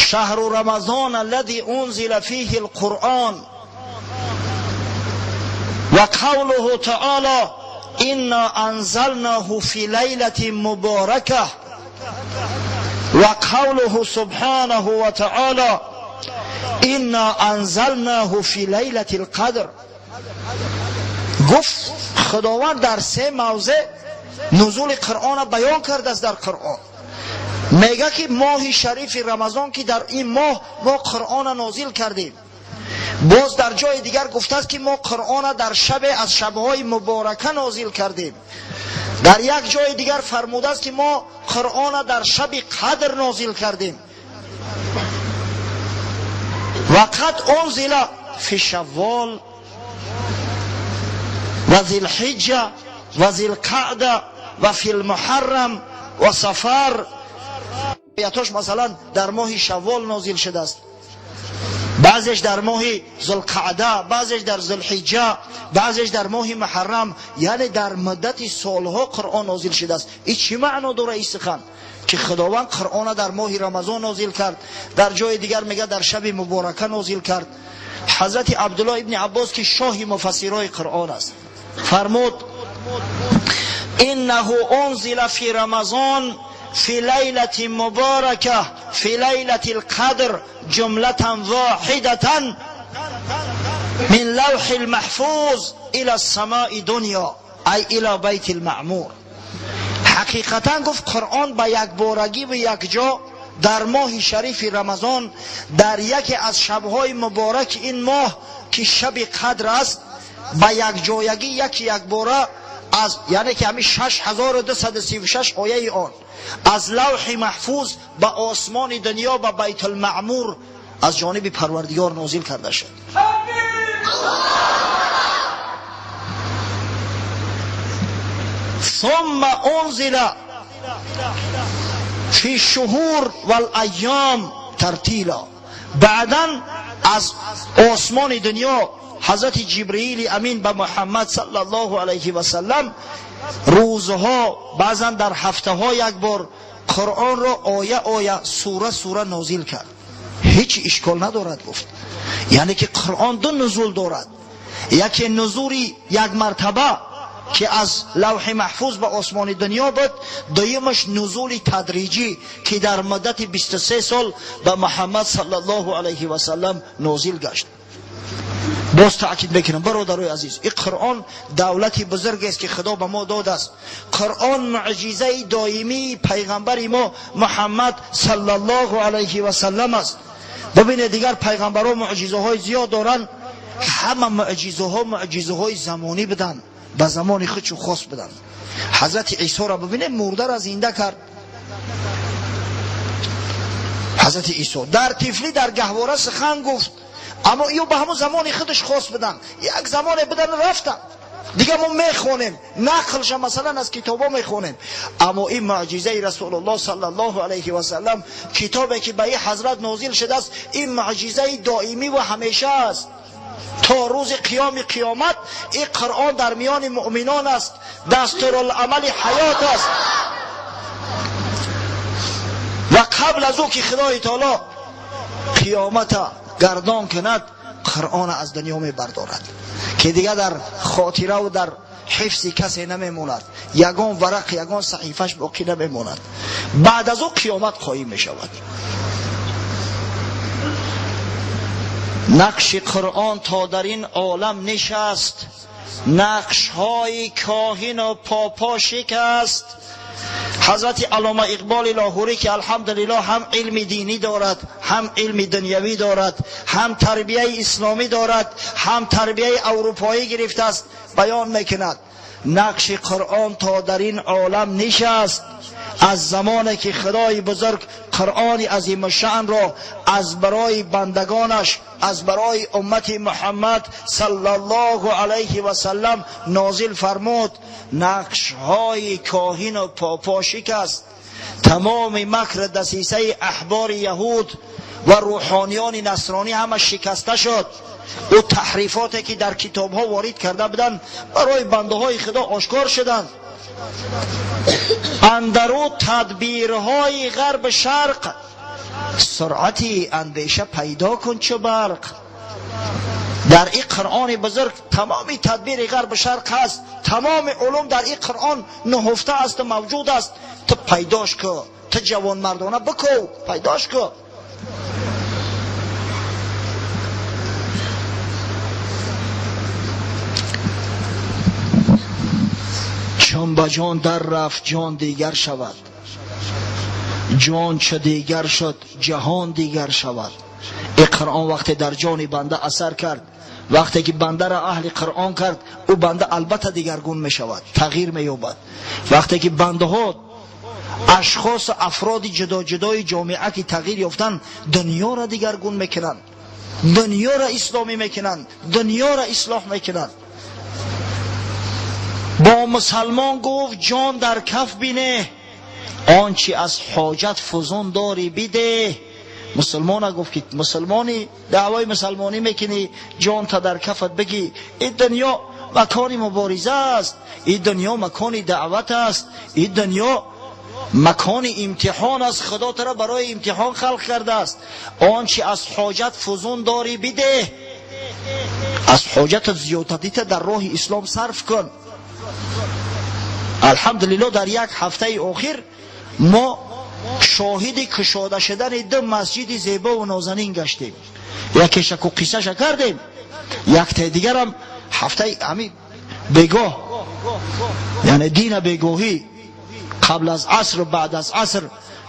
шаҳру рамазон аллади унзила фиҳи лқуръон, ва қавлуҳу таоло: инна анзалнаҳу фи лайлати муборака, ва қавлуҳу субҳонаҳу ва таоло: инна анзалнаҳу фи лайлати лқадр. Гуфт, Худованд дар се мавзеъ нузули Қуръона баён кардааст. Дар Қуръон мега, ки моҳи шарифи Рамазон, ки дар ин моҳ мо Қуръона нозил кардем. Боз дар ҷои дигар гуфтааст, ки мо Қуръона дар шабе аз шабҳои муборака нозил кардем. Дар як ҷои дигар фармудааст, ки мо Қуръона дар шаби қадр нозил кардем. Ва қад унзила фи шаввол ва зилҳиҷҷа ва зилқаъда ва фи лмуҳаррам ва сафар. Оятош, масалан, дар моҳи шаввол нозил шудааст, баъзеш дар моҳи Зулқаъда, баъзеш дар Зулҳиҷҷа, баъзеш дар моҳи Муҳаррам, яъне дар муддати солҳо Қуръон нозил шудааст. И чӣ маъно дора ин сухан, ки Худованд Қуръона дар моҳи Рамазон нозил кард, дар ҷои дигар мега, дар шаби муборака нозил кард? Ҳазрати Абдулло ибни Аббос, ки шоҳи муфассирои Қуръон аст, фармуд: иннаҳу унзила фи рамазон фи лайлати муборака фи лайлати лқадр ҷумлатан воҳидатан мин лавҳи лмаҳфуз ила самои дунё, ай ила байти лмаъмур. Ҳақиқатан, гуфт, Қуръон ба якборагӣ ва якҷо дар моҳи шарифи Рамазон, дар яке аз шабҳои мубораки ин моҳ, ки шаби қадр аст, ба якҷоягӣ, яки якбора аз, яъне ки ҳамин 6236 ояи он, аз лавҳи маҳфуз ба осмони дунё, ба Байтулмаъмур, аз ҷониби Парвардигор нозил карда шуд. ثم انزل فی الشهور والایام ترتیلا. بعدا از آسمان دنیا حضرت جبرئیل امین به محمد صلی الله علیه و سلم روزها، بعضا در هفته ها یک بار، قرآن را آیه آیه، سوره سوره نازل کرد. هیچ اشکال ندارد. گفت، یعنی که قرآن دو نزول دارد: یکی نزولی یک مرتبه که از لوح محفوظ به آسمان دنیا بود، دویمش نزول تدریجی که در مدت 23 سال به محمد صلی الله علیه و سلم نازل گشت. باز تاکید میکنم، برادرای عزیز، این قرآن دولتی بزرگ است که خدا به ما داد است. قرآن معجزه دائمی پیغمبر ما محمد صلی الله علیه و سلم است. ببینید، دیگر پیغمبرها معجزه های زیاد دارن، همه معجزه ها معجزه های زمانی بدن، به زمان خودشو خاص بدن. حضرت عیسی را ببینید، مرده را زنده کرد. حضرت عیسی در طفلی در گهواره سخن گفت، اما ایو به همون زمان خودش خاص بدن، یک زمان بدن، رفتن. دیگه ما میخونیم نقلش، مثلا از کتابا میخونیم. اما این معجزه رسول الله صلی الله علیه و سلم، کتابی که به این حضرت نازل شده است، این معجزه دائمی و همیشه است. То рӯзи қиёми қиёмат ин Қуръон дар миёни муъминон аст, дастурулъамали ҳаёт аст. Ва қабл аз ӯ ки Худои таоло қиёмата гардон кунад, Қуръона аз дунё мебардорад, ки дига дар хотираву дар ҳифзи касе намемонад, ягон варақ, ягон саҳифаш боқӣ намемонад. Баъд аз ӯ қиёмат қоим мешавад. Нақши Қуръон то дар ин олам нишаст, нақшҳои коҳину попо шикаст. Ҳазрати Аллома Иқболи Лоҳурӣ, ки алҳамдулиллоҳ ҳам илми динӣ дорад, ҳам илми дунявӣ дорад, ҳам тарбияи исломӣ дорад, ҳам тарбияи аврупоӣ гирифтааст, баён мекунад: нақши Қуръон то дар ин олам нишаст. Аз замоне ки Худои бузург Қуръони азимушшаънро аз барои бандагонаш, аз барои уммати Муҳаммад саллаллоҳу алайҳи васаллам нозил фармуд, нақшҳои коҳину попо шикаст. Тамоми макр дасисаи аҳбори яҳуд ва рӯҳониёни насронӣ ҳама шикаста шуд. Ӯ таҳрифоте ки дар китобҳо ворид карда буданд, барои бандаҳои Худо ошкор шуданд. Андару тадбирҳои ғарб шарқ, суръати андеша пайдо кун чу барқ. Дар ин Қуръони бузург тамоми тадбири ғарб шарқ ҳаст, тамоми улум дар ин Қуръон нуҳуфта асту мавҷуд аст. Ту пайдош ку, ту ҷавонмардона бикӯ, пайдош ку. Чун ба ҷон дар рафт, ҷон дигар шавад, ҷон чу дигар шуд, ҷаҳон дигар шавад. Ин Қуръон вақте дар ҷони банда асар кард, вақте ки бандаро аҳли Қуръон кард, ӯ банда албатта дигаргун мешавад, тағйир меёбад. Вақте ки бандаҳо, ашхосу афроди ҷудоҷудои ҷомеа ки тағйир ёфтанд, дунёро дигаргун мекунанд, дунёро исломӣ мекунанд, дунёро ислоҳ мекунанд. Бо мусалмон гуфт: ҷон дар каф бинеҳ, он чи аз ҳоҷат фузун дорӣ бидеҳ. Мусулмона гуфт ки мусулмонӣ, даъвои мусулмонӣ мекунӣ, ҷонта дар кафат бигӣ. Ин дунё макони мубориза аст, ин дунё макони даъват аст, ин дунё макони имтиҳон аст. Худо туро барои имтиҳон халқ кардааст. Он чи аз ҳоҷат фузун дорӣ бидеҳ, аз ҳоҷатат зиёдатита дар роҳи ислом сарф кун. Алҳамдулиллоҳ, дар як ҳафтаи охир мо шоҳиди кушода шудани ду масҷиди зебову нозанин гаштем. Якеша ку қиссаша кардем, яктаи дигарам ҳафтаи ҳами бегоҳ, яъне дина бегоҳӣ, қабл аз аср, баъд аз аср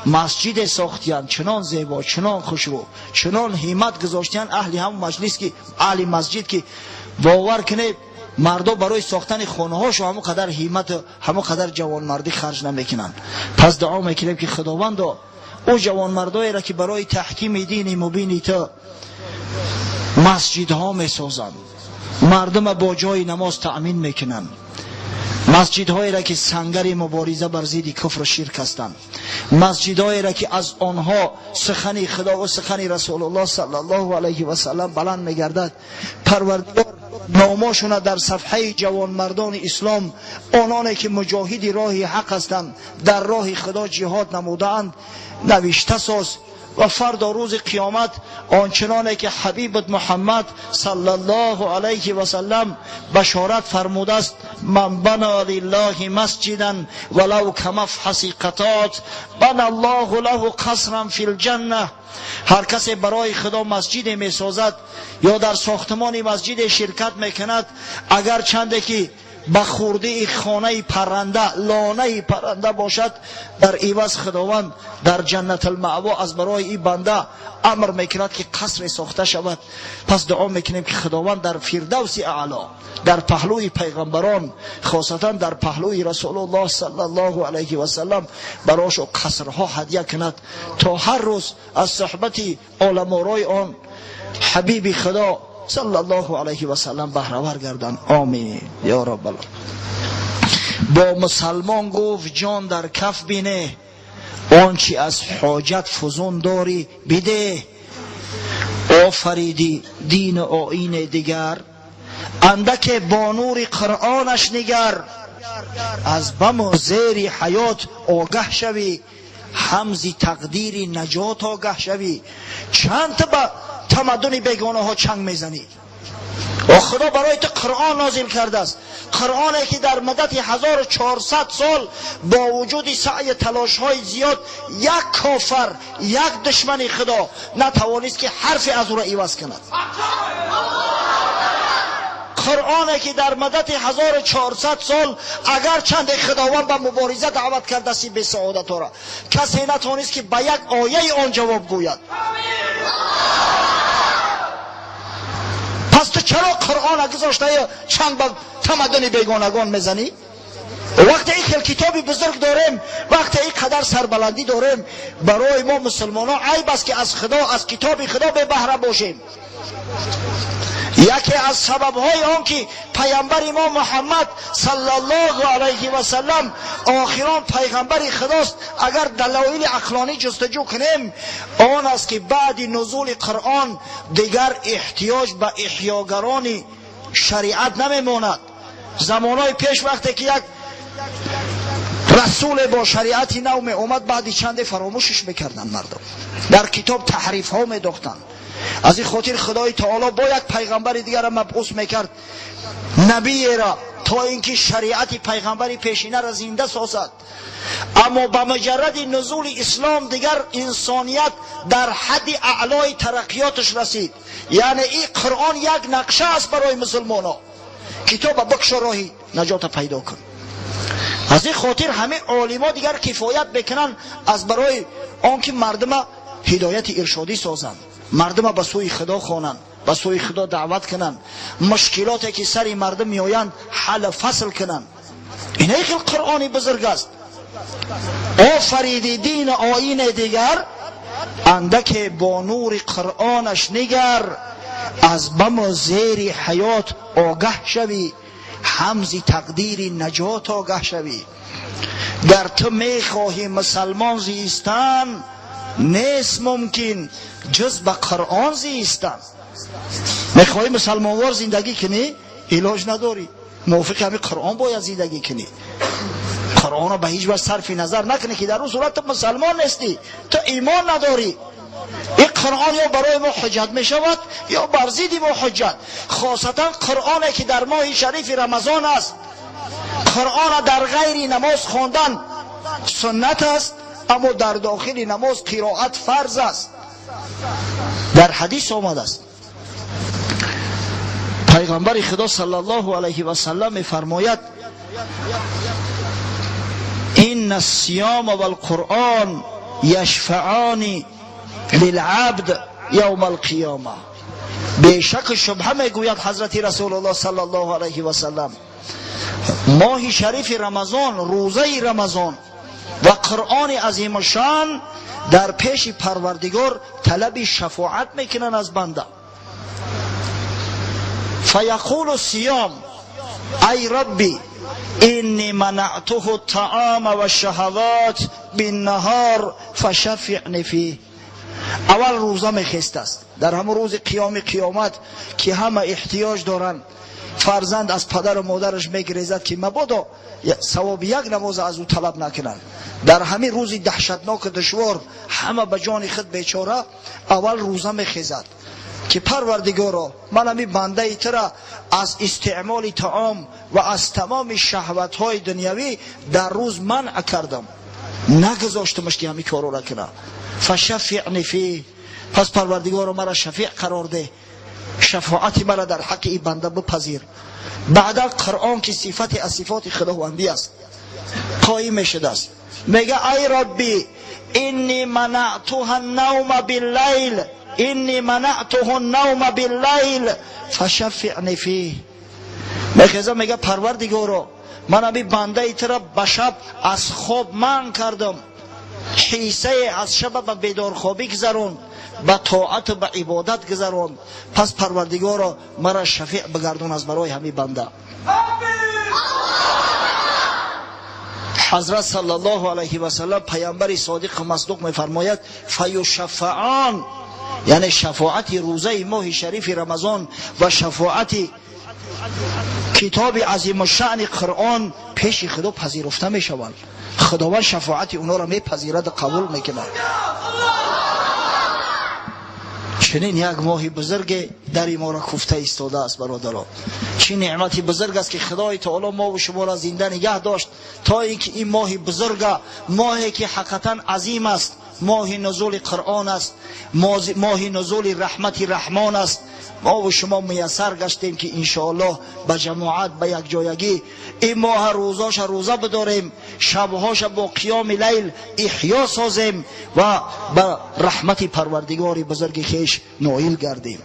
масҷиде сохтиянд, чунон зебо, чунон хушрӯ, чунон ҳиммат гузоштиянд аҳли ҳам маҷлис, ки аҳли масҷид, ки бовар кунед, мардо барои сохтани хонаҳошо ҳамон қадар ҳиммату ҳамон қадар ҷавонмардӣ харҷ намекунанд. Пас дуо мекунем, ки Худовандо ӯ ҷавонмардоеро, ки барои таҳкими дини мубини ту масҷидҳо месозанд, мардума бо ҷои намоз таъмин мекунанд, масҷидҳоеро, ки сангари мубориза бар зидди куфру ширк ҳастанд, масҷидҳоеро, ки аз онҳо сухани Худо ва сухани Расулуллоҳ саллаллоҳу алайҳи васаллам баланд мегардад, Парвардигор номошона дар сафҳаи ҷавонмардони ислом, ононе ки муҷоҳиди роҳи ҳақ ҳастанд, дар роҳи Худо ҷиҳод намудаанд, навишта соз. Ва фардо рӯзи қиёмат, ончуноне ки ҳабибат Муҳаммад саллаллоҳу алайҳи васаллам башорат фармудааст: ман бана лиллаҳи масҷидан валав камафҳаси қатот бана аллоҳу лаҳу қасран фил ҷанна. Ҳар касе барои Худо масҷиде месозад ё дар сохтмони масҷиде ширкат мекунад, агар чанде ки ба хурдии хонаи парранда, лонаи парранда бошад, дар иваз Худованд дар Ҷаннатулмаъво аз барои ин банда амр мекунад, ки қасре сохта шавад. Пас дуо мекунем, ки Худованд дар Фирдавси Аъло, дар паҳлӯи пайғамбарон, хосатан дар паҳлӯи Расулуллоҳ саллаллоҳу алайҳи васаллам, барошо қасрҳо ҳадя кунад, то ҳар рӯз аз суҳбати оламорои он ҳабиби Худо саллаллоҳу алайҳи васаллам баҳравар гарданд. Омин ё раббал. Бо мусалмон гуфт: ҷон дар каф бинеҳ, он чи аз ҳоҷат фузун дорӣ бидеҳ. Офаридӣ дину оини дигар, андаке бо нури Қуръонаш нигар, аз баму зери ҳаёт огаҳ шавӣ, ҳамзи тақдири наҷот огаҳ шавӣ. Чанд ту ба тамаддуни бегонаҳо чанг мезанӣ? О, Худо барои ту Қуръон нозил кардааст, Қуръоне ки дар муддати 1400 сол бо вуҷуди саъю талошҳои зиёд як кофар, як душмани Худо натавонист ки ҳарфе аз ӯро иваз кунад. Қуръоне ки дар муддати 1400 сол агарчанде Худованд ба мубориза даъват кардааст бесаодатҳоро, касе натавонист ки ба як ояи он ҷавоб гӯяд. Пас ту чаро Қуръона гузоштаю чанг ба тамаддуни бегонагон мезанӣ? Вақте ин хел китоби бузург дорем, вақте ин қадар сарбаландӣ дорем, барои мо мусулмонон айб аст ки аз Худо, аз китоби Худо бебаҳра бошем. Яке аз сабабҳои он ки паямбари мо Муҳаммад саллаллоҳу алайҳи васаллам охирон пайғамбари Худост, агар далоили ақлонӣ ҷустуҷӯ кунем, он аст ки баъди нузули Қуръон дигар эҳтиёҷ ба эҳёгарони шариат намемонад. Замонҳои пеш вақте ки як расуле бо шариати нав меомад, баъди чанде фаромӯшиш мекарданд мардум, дар китоб таҳрифҳо медохтанд. Аз ин хотир Худои таоло бо як пайғамбари дигарро мабъус мекард, набиеро, то ин ки шариати пайғамбари пешинаро зинда созад. Аммо ба муҷарради нузули ислом дигар инсоният дар ҳадди аълои тараққиёташ расид. Яъне ин Қуръон як нақша аст барои мусулмонҳо. Китоба бикшо, роҳи наҷота пайдо кун. Аз ин хотир ҳамин олимо дигар кифоят мекунанд аз барои он ки мардума ҳидояти иршодӣ созанд, мардума ба сӯи Худо хонанд, ба сӯи Худо даъват кунанд, мушкилоте ки сари мардум меоянд ҳаллу фасл кунанд. Инаи хел Қуръони бузург аст. Офариди дину оини дигар, андаке бо нури Қуръонаш нигар, аз баму зери ҳаёт огаҳ шавӣ, ҳамзи тақдири наҷот огаҳ шавӣ. Гар ту мехоҳӣ мусалмон зистан, нест мумкин ҷуз ба Қуръон зистан. Мехоҳӣ мусалмонвор зиндагӣ кунӣ, илоҷ надорӣ, мувофиқи ҳамин Қуръон бояд зиндагӣ кунӣ. Қуръонро ба ҳеҷ ваҷ сарфи назар накунӣ ки дар он сурат ту мусалмон нестӣ, ту имон надорӣ. Ин Қуръон ё барои мо ҳуҷҷат мешавад, ё бар зидди мо ҳуҷҷат. Хосатан Қуръоне ки дар моҳи шарифи Рамазон аст. Қуръонро дар ғайри намоз хондан суннат аст, аммо дар дохили намоз қироат фарз аст. Дар ҳадис омадааст, пайғамбари Худо саллаллоҳу алайҳи васаллам мефармояд: инна ассиёма валқуръон яшфаъони лилабд явма алқиёма. Бешаку шубҳа мегӯяд ҳазрати Расулуллоҳ саллаллоҳу алайҳи васаллам, моҳи шарифи Рамазон, рӯзаи Рамазон ва Қуръони азимушшон дар пеши Парвардигор талаби шафоат мекунанд аз банда. Фаяқулу сиём: ай Рабби, инни манатуҳу таама вашшаҳават биннаҳор фашаффиъни фих. Аввал рӯза мехестааст дар ҳамон рӯзи қиёми қиёмат ки ҳама эҳтиёҷ доранд. Фарзанд аз падару модараш мегирезад ки мабодо савоби як намоза аз ӯ талаб накунанд. Дар ҳамин рӯзи даҳшатноку душвор ҳама ба ҷони худ бечора, аввал рӯза мехезад ки Парвардигоро, ман ҳамин бандаи тура аз истеъмоли таом ва аз тамоми шаҳватҳои дунявӣ дар рӯз манъ кардам, нагузоштамаш ки ҳамин корро кунад. Фашаффиъни фих. Пас Парвардигоро, мара шафеъ қарор деҳ, шафоати мара дар ҳаққи ин банда бипазир. Баъдан Қуръон ки сифате аз сифоти худовандӣ аст қоим мешудааст, мега: ай Рабби, инни манатуҳа навма биллайл, инни манатуҳу навма биллайл фашаффиъни фих. Мехеза, мега: Парвардигоро, ман ҳамин бандаи тура ба шаб аз хоб манъ кардам, ҳиссае аз шаба ба бедорхобӣ гузаронд, ба тоату ба ибодат гузаронд. Пас Парвардигоро, мара шафеъ бигардон аз барои ҳамин банда. Ҳазрат саллаллоҳу алайҳи васаллам, паямбари содиқу масдуқ, мефармояд: фаюшаффаъон. Яъне шафоати рӯзаи моҳи шарифи Рамазон ва шафоати китоби азимушшаъни Қуръон пеши Худо пазируфта мешаванд. Худованд шафоати онҳоро мепазираду қабул мекунад. Чунин як моҳи бузурге дари моро куфта истодааст, бародарон. Чӣ неъмати бузург аст, ки Худои таоло мову шуморо зинда нигаҳ дошт, то ин ки ин моҳи бузурга, моҳе ки ҳақиқатан азим аст, моҳи нузули Қуръон аст, моҳи нузули раҳмати Раҳмон аст. Мову шумо муяссар гаштем, ки иншоаллоҳ ба ҷамоат, ба якҷоягӣ ин моҳа рӯзоша рӯза бидорем, шабҳоша бо қиёми лайл иҳё созем ва ба раҳмати Парвардигори бузурги хеш ноил гардем.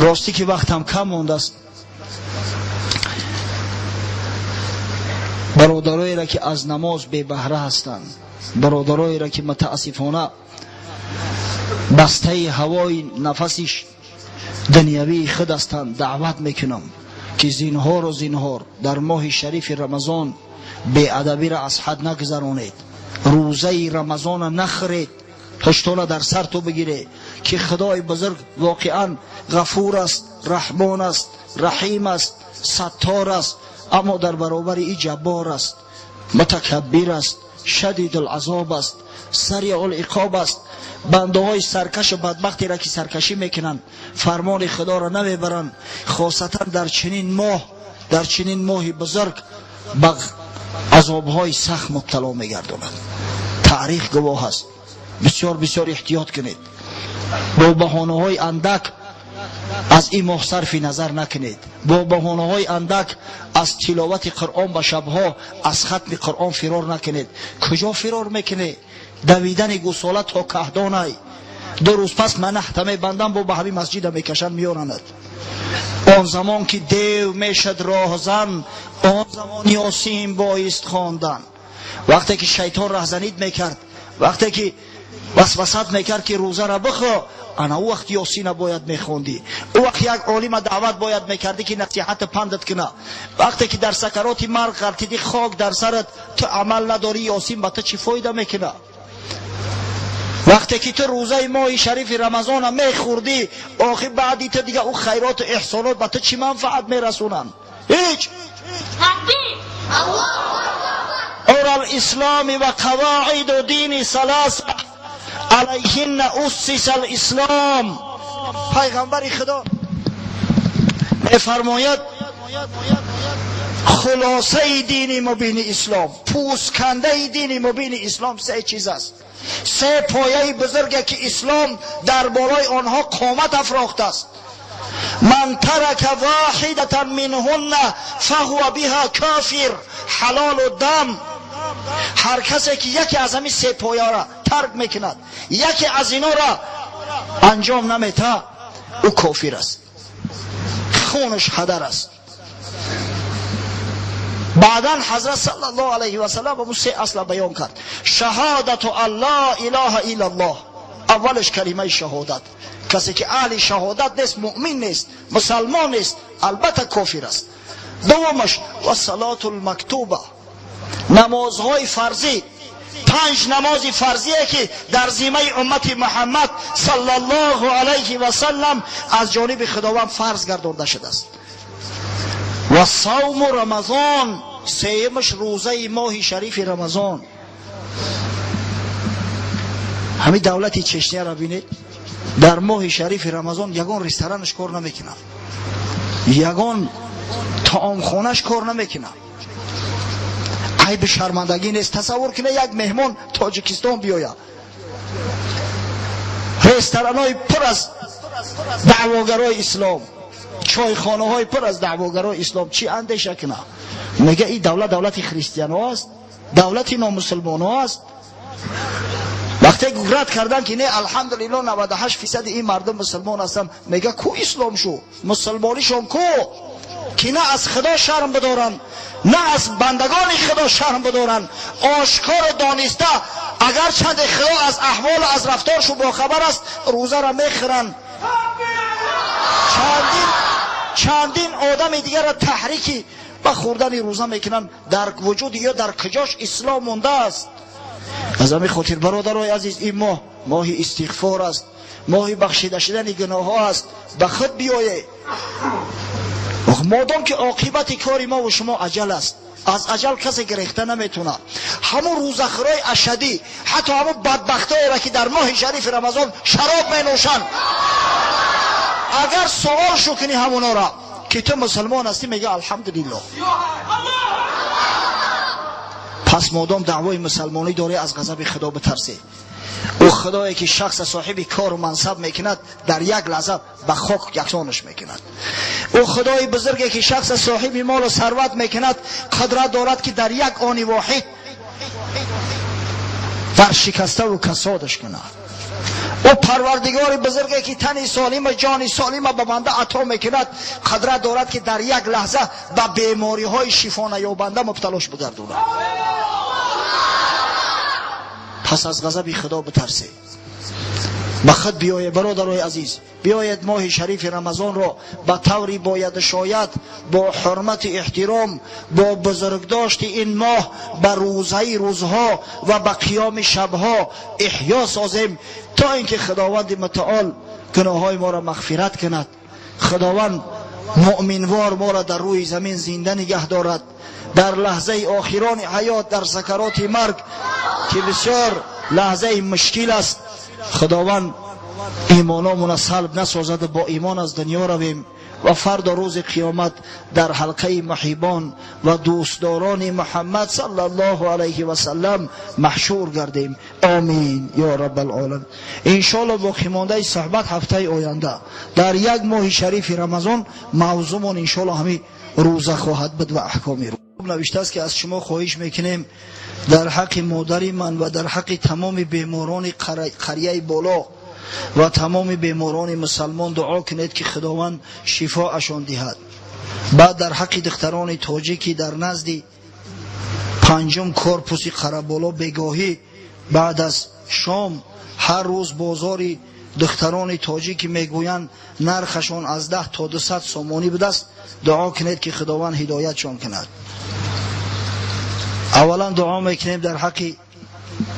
Ростӣ ки вақтам кам мондааст, бародароеро ки аз намоз бебаҳра ҳастанд, бародароеро ки мутаассифона бастаи ҳавои нафаси дунявии худ ҳастанд, даъват мекунам, ки зинҳору зинҳор дар моҳи шарифи Рамазон беадабиро аз ҳад нагузаронед, рӯзаи Рамазона нахӯред, пуштона дар сар ту бигире, ки Худои бузург воқеан Ғафур аст, Раҳмон аст, Раҳим аст, Саттор аст, аммо дар баробари и Ҷаббор аст, Мутакаббир аст, Шадидулазоб аст, Сариъулиқоб аст. Бандаҳои саркашу бадбахтеро ки саркашӣ мекунанд, фармони Худоро намебаранд, хосатан дар чунин моҳ, дар чунин моҳи бузург, ба азобҳои сахт мубтало мегардонад. Таърих гувоҳ аст. Бисёр бисёр эҳтиёт кунед, бо баҳонаҳои андак аз ин моҳ сарфи назар накунед, бо баҳонаҳои андак аз тиловати Қуръон ба шабҳо, аз хатми Қуръон фирор накунед. Куҷо фирор мекунед? Давидани гусола то каҳдонай. 2 рӯз пас манахта мебандам, бо ба ҳамин масҷида мекашанд, меоранад. Он замон ки дев мешад роҳзан, он замон Ёсин боист хондан. Вақте ки шайтон раҳзанид мекард, вақте ки васвасат мекард, ки рӯзаро бихо, ана ӯ вақт Ёсина бояд мехондӣ. Ӯ вақт як олима даъват бояд мекардӣ, ки насиҳати пандат куна. Вақте ки дар сакароти марг ғалтидӣ, хок дар сарат, ту амал надорӣ, Ёсин ба ту чӣ фоида мекуна? Вақте ки ту рӯзаи моҳи шарифи Рамазона мехӯрдӣ, охир баъди ту дига ӯ хайроту эҳсонот ба ту чӣ манфаат мерасонанд? Ҳеҷ. Ура алисломи ва қавоиду дини саласа алайҳинна уссиса алислом. Пайғамбари Худо мефармояд: хулосаи дини мубини ислом, пӯсткандаи дини мубини ислом се чиз аст, се пояи бузурге, ки ислом дар болои онҳо қомат афрохтааст. Ман тарака воҳидатан минҳунна фаҳува биҳа кофир, ҳалолу дам. Ҳар касе ки яке аз ҳамин се пояро тарк мекунад, яке аз инора анҷом намета, ӯ кофир аст, хунаш ҳадар аст. Баъдан ҳазрат саллаллоҳу алайҳи васаллам ҳамун се асла баён кард. Шаҳодату ан ла илаҳа иллаллоҳ, аввалаш калимаи шаҳодат. Касе ки аҳли шаҳодат нест, муъмин нест, мусалмон нест, албатта кофир аст. Дуввумаш ва салоту лмактуба, намозҳои фарзӣ, 5 намози фарзие, ки дар зимаи уммати Муҳаммад саллаллоҳу алайҳи васаллам аз ҷониби Худованд фарз гардонда шудааст. Ва савму Рамазон, сеюмаш рӯзаи моҳи шарифи Рамазон. Ҳамин давлати Чечняро бинед, дар моҳи шарифи Рамазон ягон ресторанаш кор намекунад, ягон таомхонаш кор намекунад. Айби шармандагӣ нест. Тасаввур кунед, як меҳмон Тоҷикистон биёяд, ресторанҳои пур аз даъвогарои ислом, чойхонаҳои пур аз даъвогарои ислом, чӣ андеша кунад? Мега ин давлат давлати христианҳо аст, давлати номусулмонҳо аст. Вақте рад кардан, ки не, алҳамдулилло, 98% ин мардум мусулмон ҳастанд, мега ку ислом шу, мусулмонишон ку, ки на аз Худо шарм бидоранд, на аз бандагони Худо шарм бидоранд. Ошкору дониста, агарчанде Худо аз аҳволу аз рафторшу бохабар аст, рӯзаро мехӯранд. Чандин одами дигарро таҳрики ба хӯрдани рӯза мекунанд. Дар вуҷуди ё дар куҷош ислом мондааст? Аз ҳамин хотир, бародарои азиз, ин моҳ моҳи истиғфор аст, моҳи бахшида шудани гуноҳҳо аст. Ба худ биёед. Модом ки оқибати кори мо ва шумо аҷал аст, аз аҷал касе гирехта наметавонад. Ҳамон рӯзахӯрои ашадӣ, ҳатто ҳамон бадбахтоеро ки дар моҳи шарифи Рамазон шароб менӯшанд, агар суол шу кунӣ ҳамонора ки ту мусулмон ҳастӣ, мега алҳамдулиллоҳ. Пас модом даъвои мусалмонӣ дорӣ, аз ғазаби Худо битарсӣ. Ӯ худое ки шахс соҳиби кору мансаб мекунад, дар як лаҳза ба хок яксонаш мекунад. Ӯ худои бузурге ки шахс соҳиби молу сарват мекунад, қудрат дорад ки дар як они воҳид варшикаставу касодаш кунад. Ӯ парвардигори бузурге ки тани солима, ҷони солима ба банда ато мекунад, қудрат дорад ки дар як лаҳза ба бемориҳои шифонаёбанда мубталош бигардонад. Пас аз ғазаби Худо битарсед, ба худ биёед, бародарои азиз. Биёед моҳи шарифи Рамазонро ба таври бояду шояд, бо ҳурмату эҳтиром, бо бузургдошти ин моҳ, ба рӯзаи рӯзҳо ва ба қиёми шабҳо эҳё созем, то ин ки Худованди мутаол гуноҳҳои моро мағфират кунад. Худованд муъминвор моро дар рӯи замин зинда нигаҳ дорад, дар лаҳзаи охирони ҳаёт, дар сакароти марг ки бисёр лаҳзаи мушкил аст, Худованд имономона салб насозад, бо имон аз дунё равем ва фардо рӯзи қиёмат дар ҳалқаи муҳибон ва дӯстдорони Муҳаммад саллаллоҳу алайҳи васаллам маҳшур гардем. Омин ё раббалъолам. Иншоалло боқимондаи суҳбат ҳафтаи оянда дар як моҳи шарифи Рамазон мавзӯмон иншоалло ҳамин рӯза хоҳад буд ва аҳкоми рӯза. Навиштааст ки аз шумо хоҳиш мекунем дар ҳаққи модари ман ва дар ҳаққи тамоми беморони қарияи боло ва тамоми беморони мусалмон дуо кунед ки Худованд шифоашон диҳад. Баъд дар ҳаққи духтарони тоҷикӣ дар назди панҷум корпуси Қараболо бегоҳӣ баъд аз шом ҳар рӯз бозори духтарони тоҷикӣ мегӯянд нархашон аз 10 то 200 сомонӣ будааст, дуо кунед ки Худованд ҳидоятшон кунад. Аввалан дуо мекунем дар ҳаққи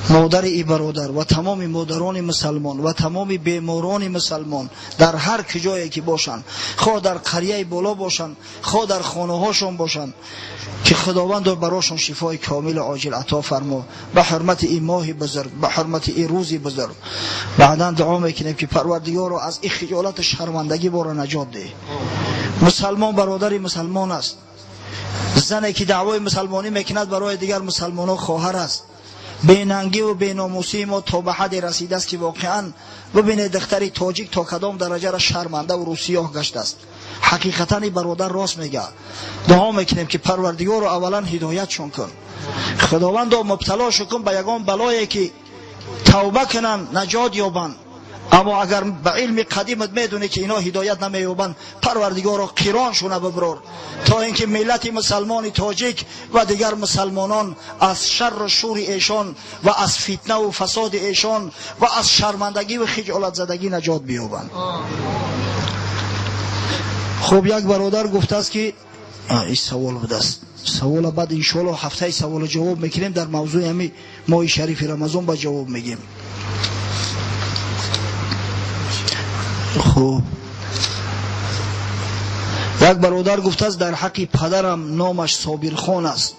модари и бародар ва тамоми модарони мусалмон ва тамоми беморони мусалмон дар ҳар куҷое ки бошанд, хоҳ дар қарияи боло бошанд, хоҳ дар хонаҳошон бошанд, ки Худованд барошон шифои комилу оҷил ато фармо, ба ҳурмати ин моҳи бузург, ба ҳурмати ин рӯзи бузург. Баъдан дуо мекунем ки Парвардигоро аз ин хиҷолату шармандагӣ бора наҷот деҳ. Мусалмон бародари мусалмон аст. Зане ки даъвои мусалмонӣ мекунад барои дигар мусалмонҳо хоҳар аст. Бенангиву беномусии мо то ба ҳадде расидааст ки воқеан бибинед духтари тоҷик то кадом дараҷара шармандаву рӯсиёҳ гаштааст. Ҳақиқатан ин бародар рост мегӯяд. Дуо мекунем ки Парвардигоро аввалан ҳидоятшон кун, Худовандо мубталошо кун ба ягон балое ки тавба кунанд, наҷот ёбанд. Аммо агар ба илми қадимат медонӣ ки ино ҳидоят намеёбанд, Парвардигоро қироншона биброр, то ин ки миллати мусалмони тоҷик ва дигар мусалмонон аз шарру шури эшон ва аз фитнаву фасоди эшон ва аз шармандагиву хиҷолатзадагӣ наҷот биёбанд. Хуб, як бародар гуфтааст ки ин савол будааст. Савола баъд иншоалло ҳафтаи саволу ҷавоб мекунем, дар мавзӯи ҳами моҳи шарифи Рамазон ба ҷавоб мегем. Хуб, як бародар гуфтааст дар ҳаққи падарам номаш Собирхон аст,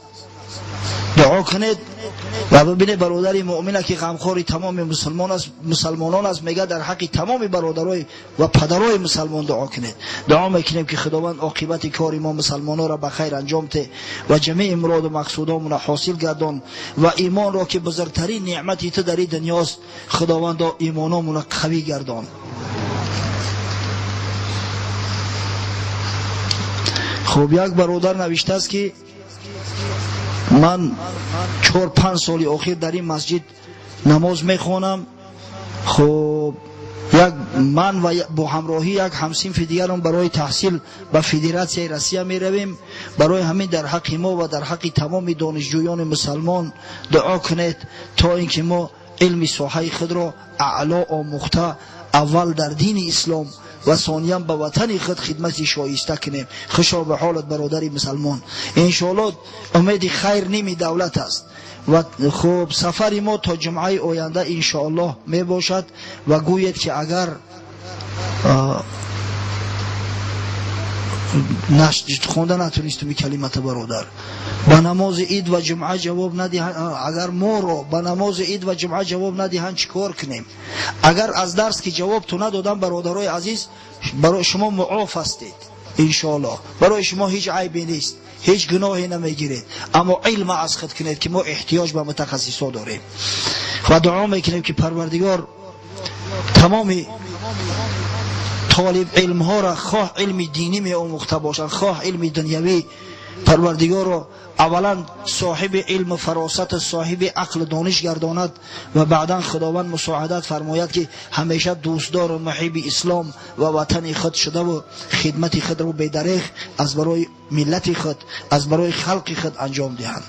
дуо кунед. Ва бибинед бародари муъмина ки ғамхори тамоми мусалмонон аст, мегӯяд дар ҳаққи тамоми бародарои ва падарои мусалмон дуо кунед. Дуо мекунем ки Худованд оқибати кори мо мусалмононро ба хайр анҷом те ва ҷамеи муроду мақсудомонро ҳосил гардон ва имонро ки бузургтарин неъмати ту дар ин дунёст, Худовандо имономонро қавӣ гардон. Хуб, як бародар навиштааст ки ман 4-5 соли охир дар ин масҷид намоз мехонам. Хуб, як ман ва бо ҳамроҳӣ як ҳамсинфи дигарам барои таҳсил ба Федератсияи Россия меравем. Барои ҳамин дар ҳаққи мо ва дар ҳаққи тамоми донишҷӯёни мусалмон дуо кунед, то ин ки мо илми соҳаи худро аъло омӯхта Аввал дар дини ислом ва сониян ба ватани худ хидмати шоиста кунем. Хушо ба ҳолат, бародари мусалмон. Иншоалло, умеди хайр ними давлат аст. Ва хуб, сафари мо то ҷумъаи оянда, иншоаллоҳ, мебошад. Ва гӯед, ки агар хонда натонистум калимата, бародар, ба намози ид ва ҷумъа ҷавоб надиҳанд, агар моро ба намози ид ва ҷумъа ҷавоб надиҳанд, чӣ кор кунем? Агар аз дарс ки ҷавобту надодам, бародарои азиз, барои шумо муоф ҳастед, иншоаллоҳ. Барои шумо ҳеҷ айбе нест, ҳеҷ гуноҳе намегиред, аммо илма аз худ кунед, ки мо эҳтиёҷ ба мутахассисо дорем. Ва дуо мекунем, ки Парвардигор тамоми толиб илмҳоро, хоҳ илми динӣ меомӯхта бошанд, хоҳ илми дунявӣ, Парвардигорро аввалан соҳиби илму фаросату соҳиби ақлу дониш гардонад ва баъдан Худованд мусоидат фармояд, ки ҳамеша дӯстдору муҳиби ислом ва ватани худ шудаву хидмати худро бедареғ аз барои миллати худ, аз барои халқи худ анҷом диҳанд.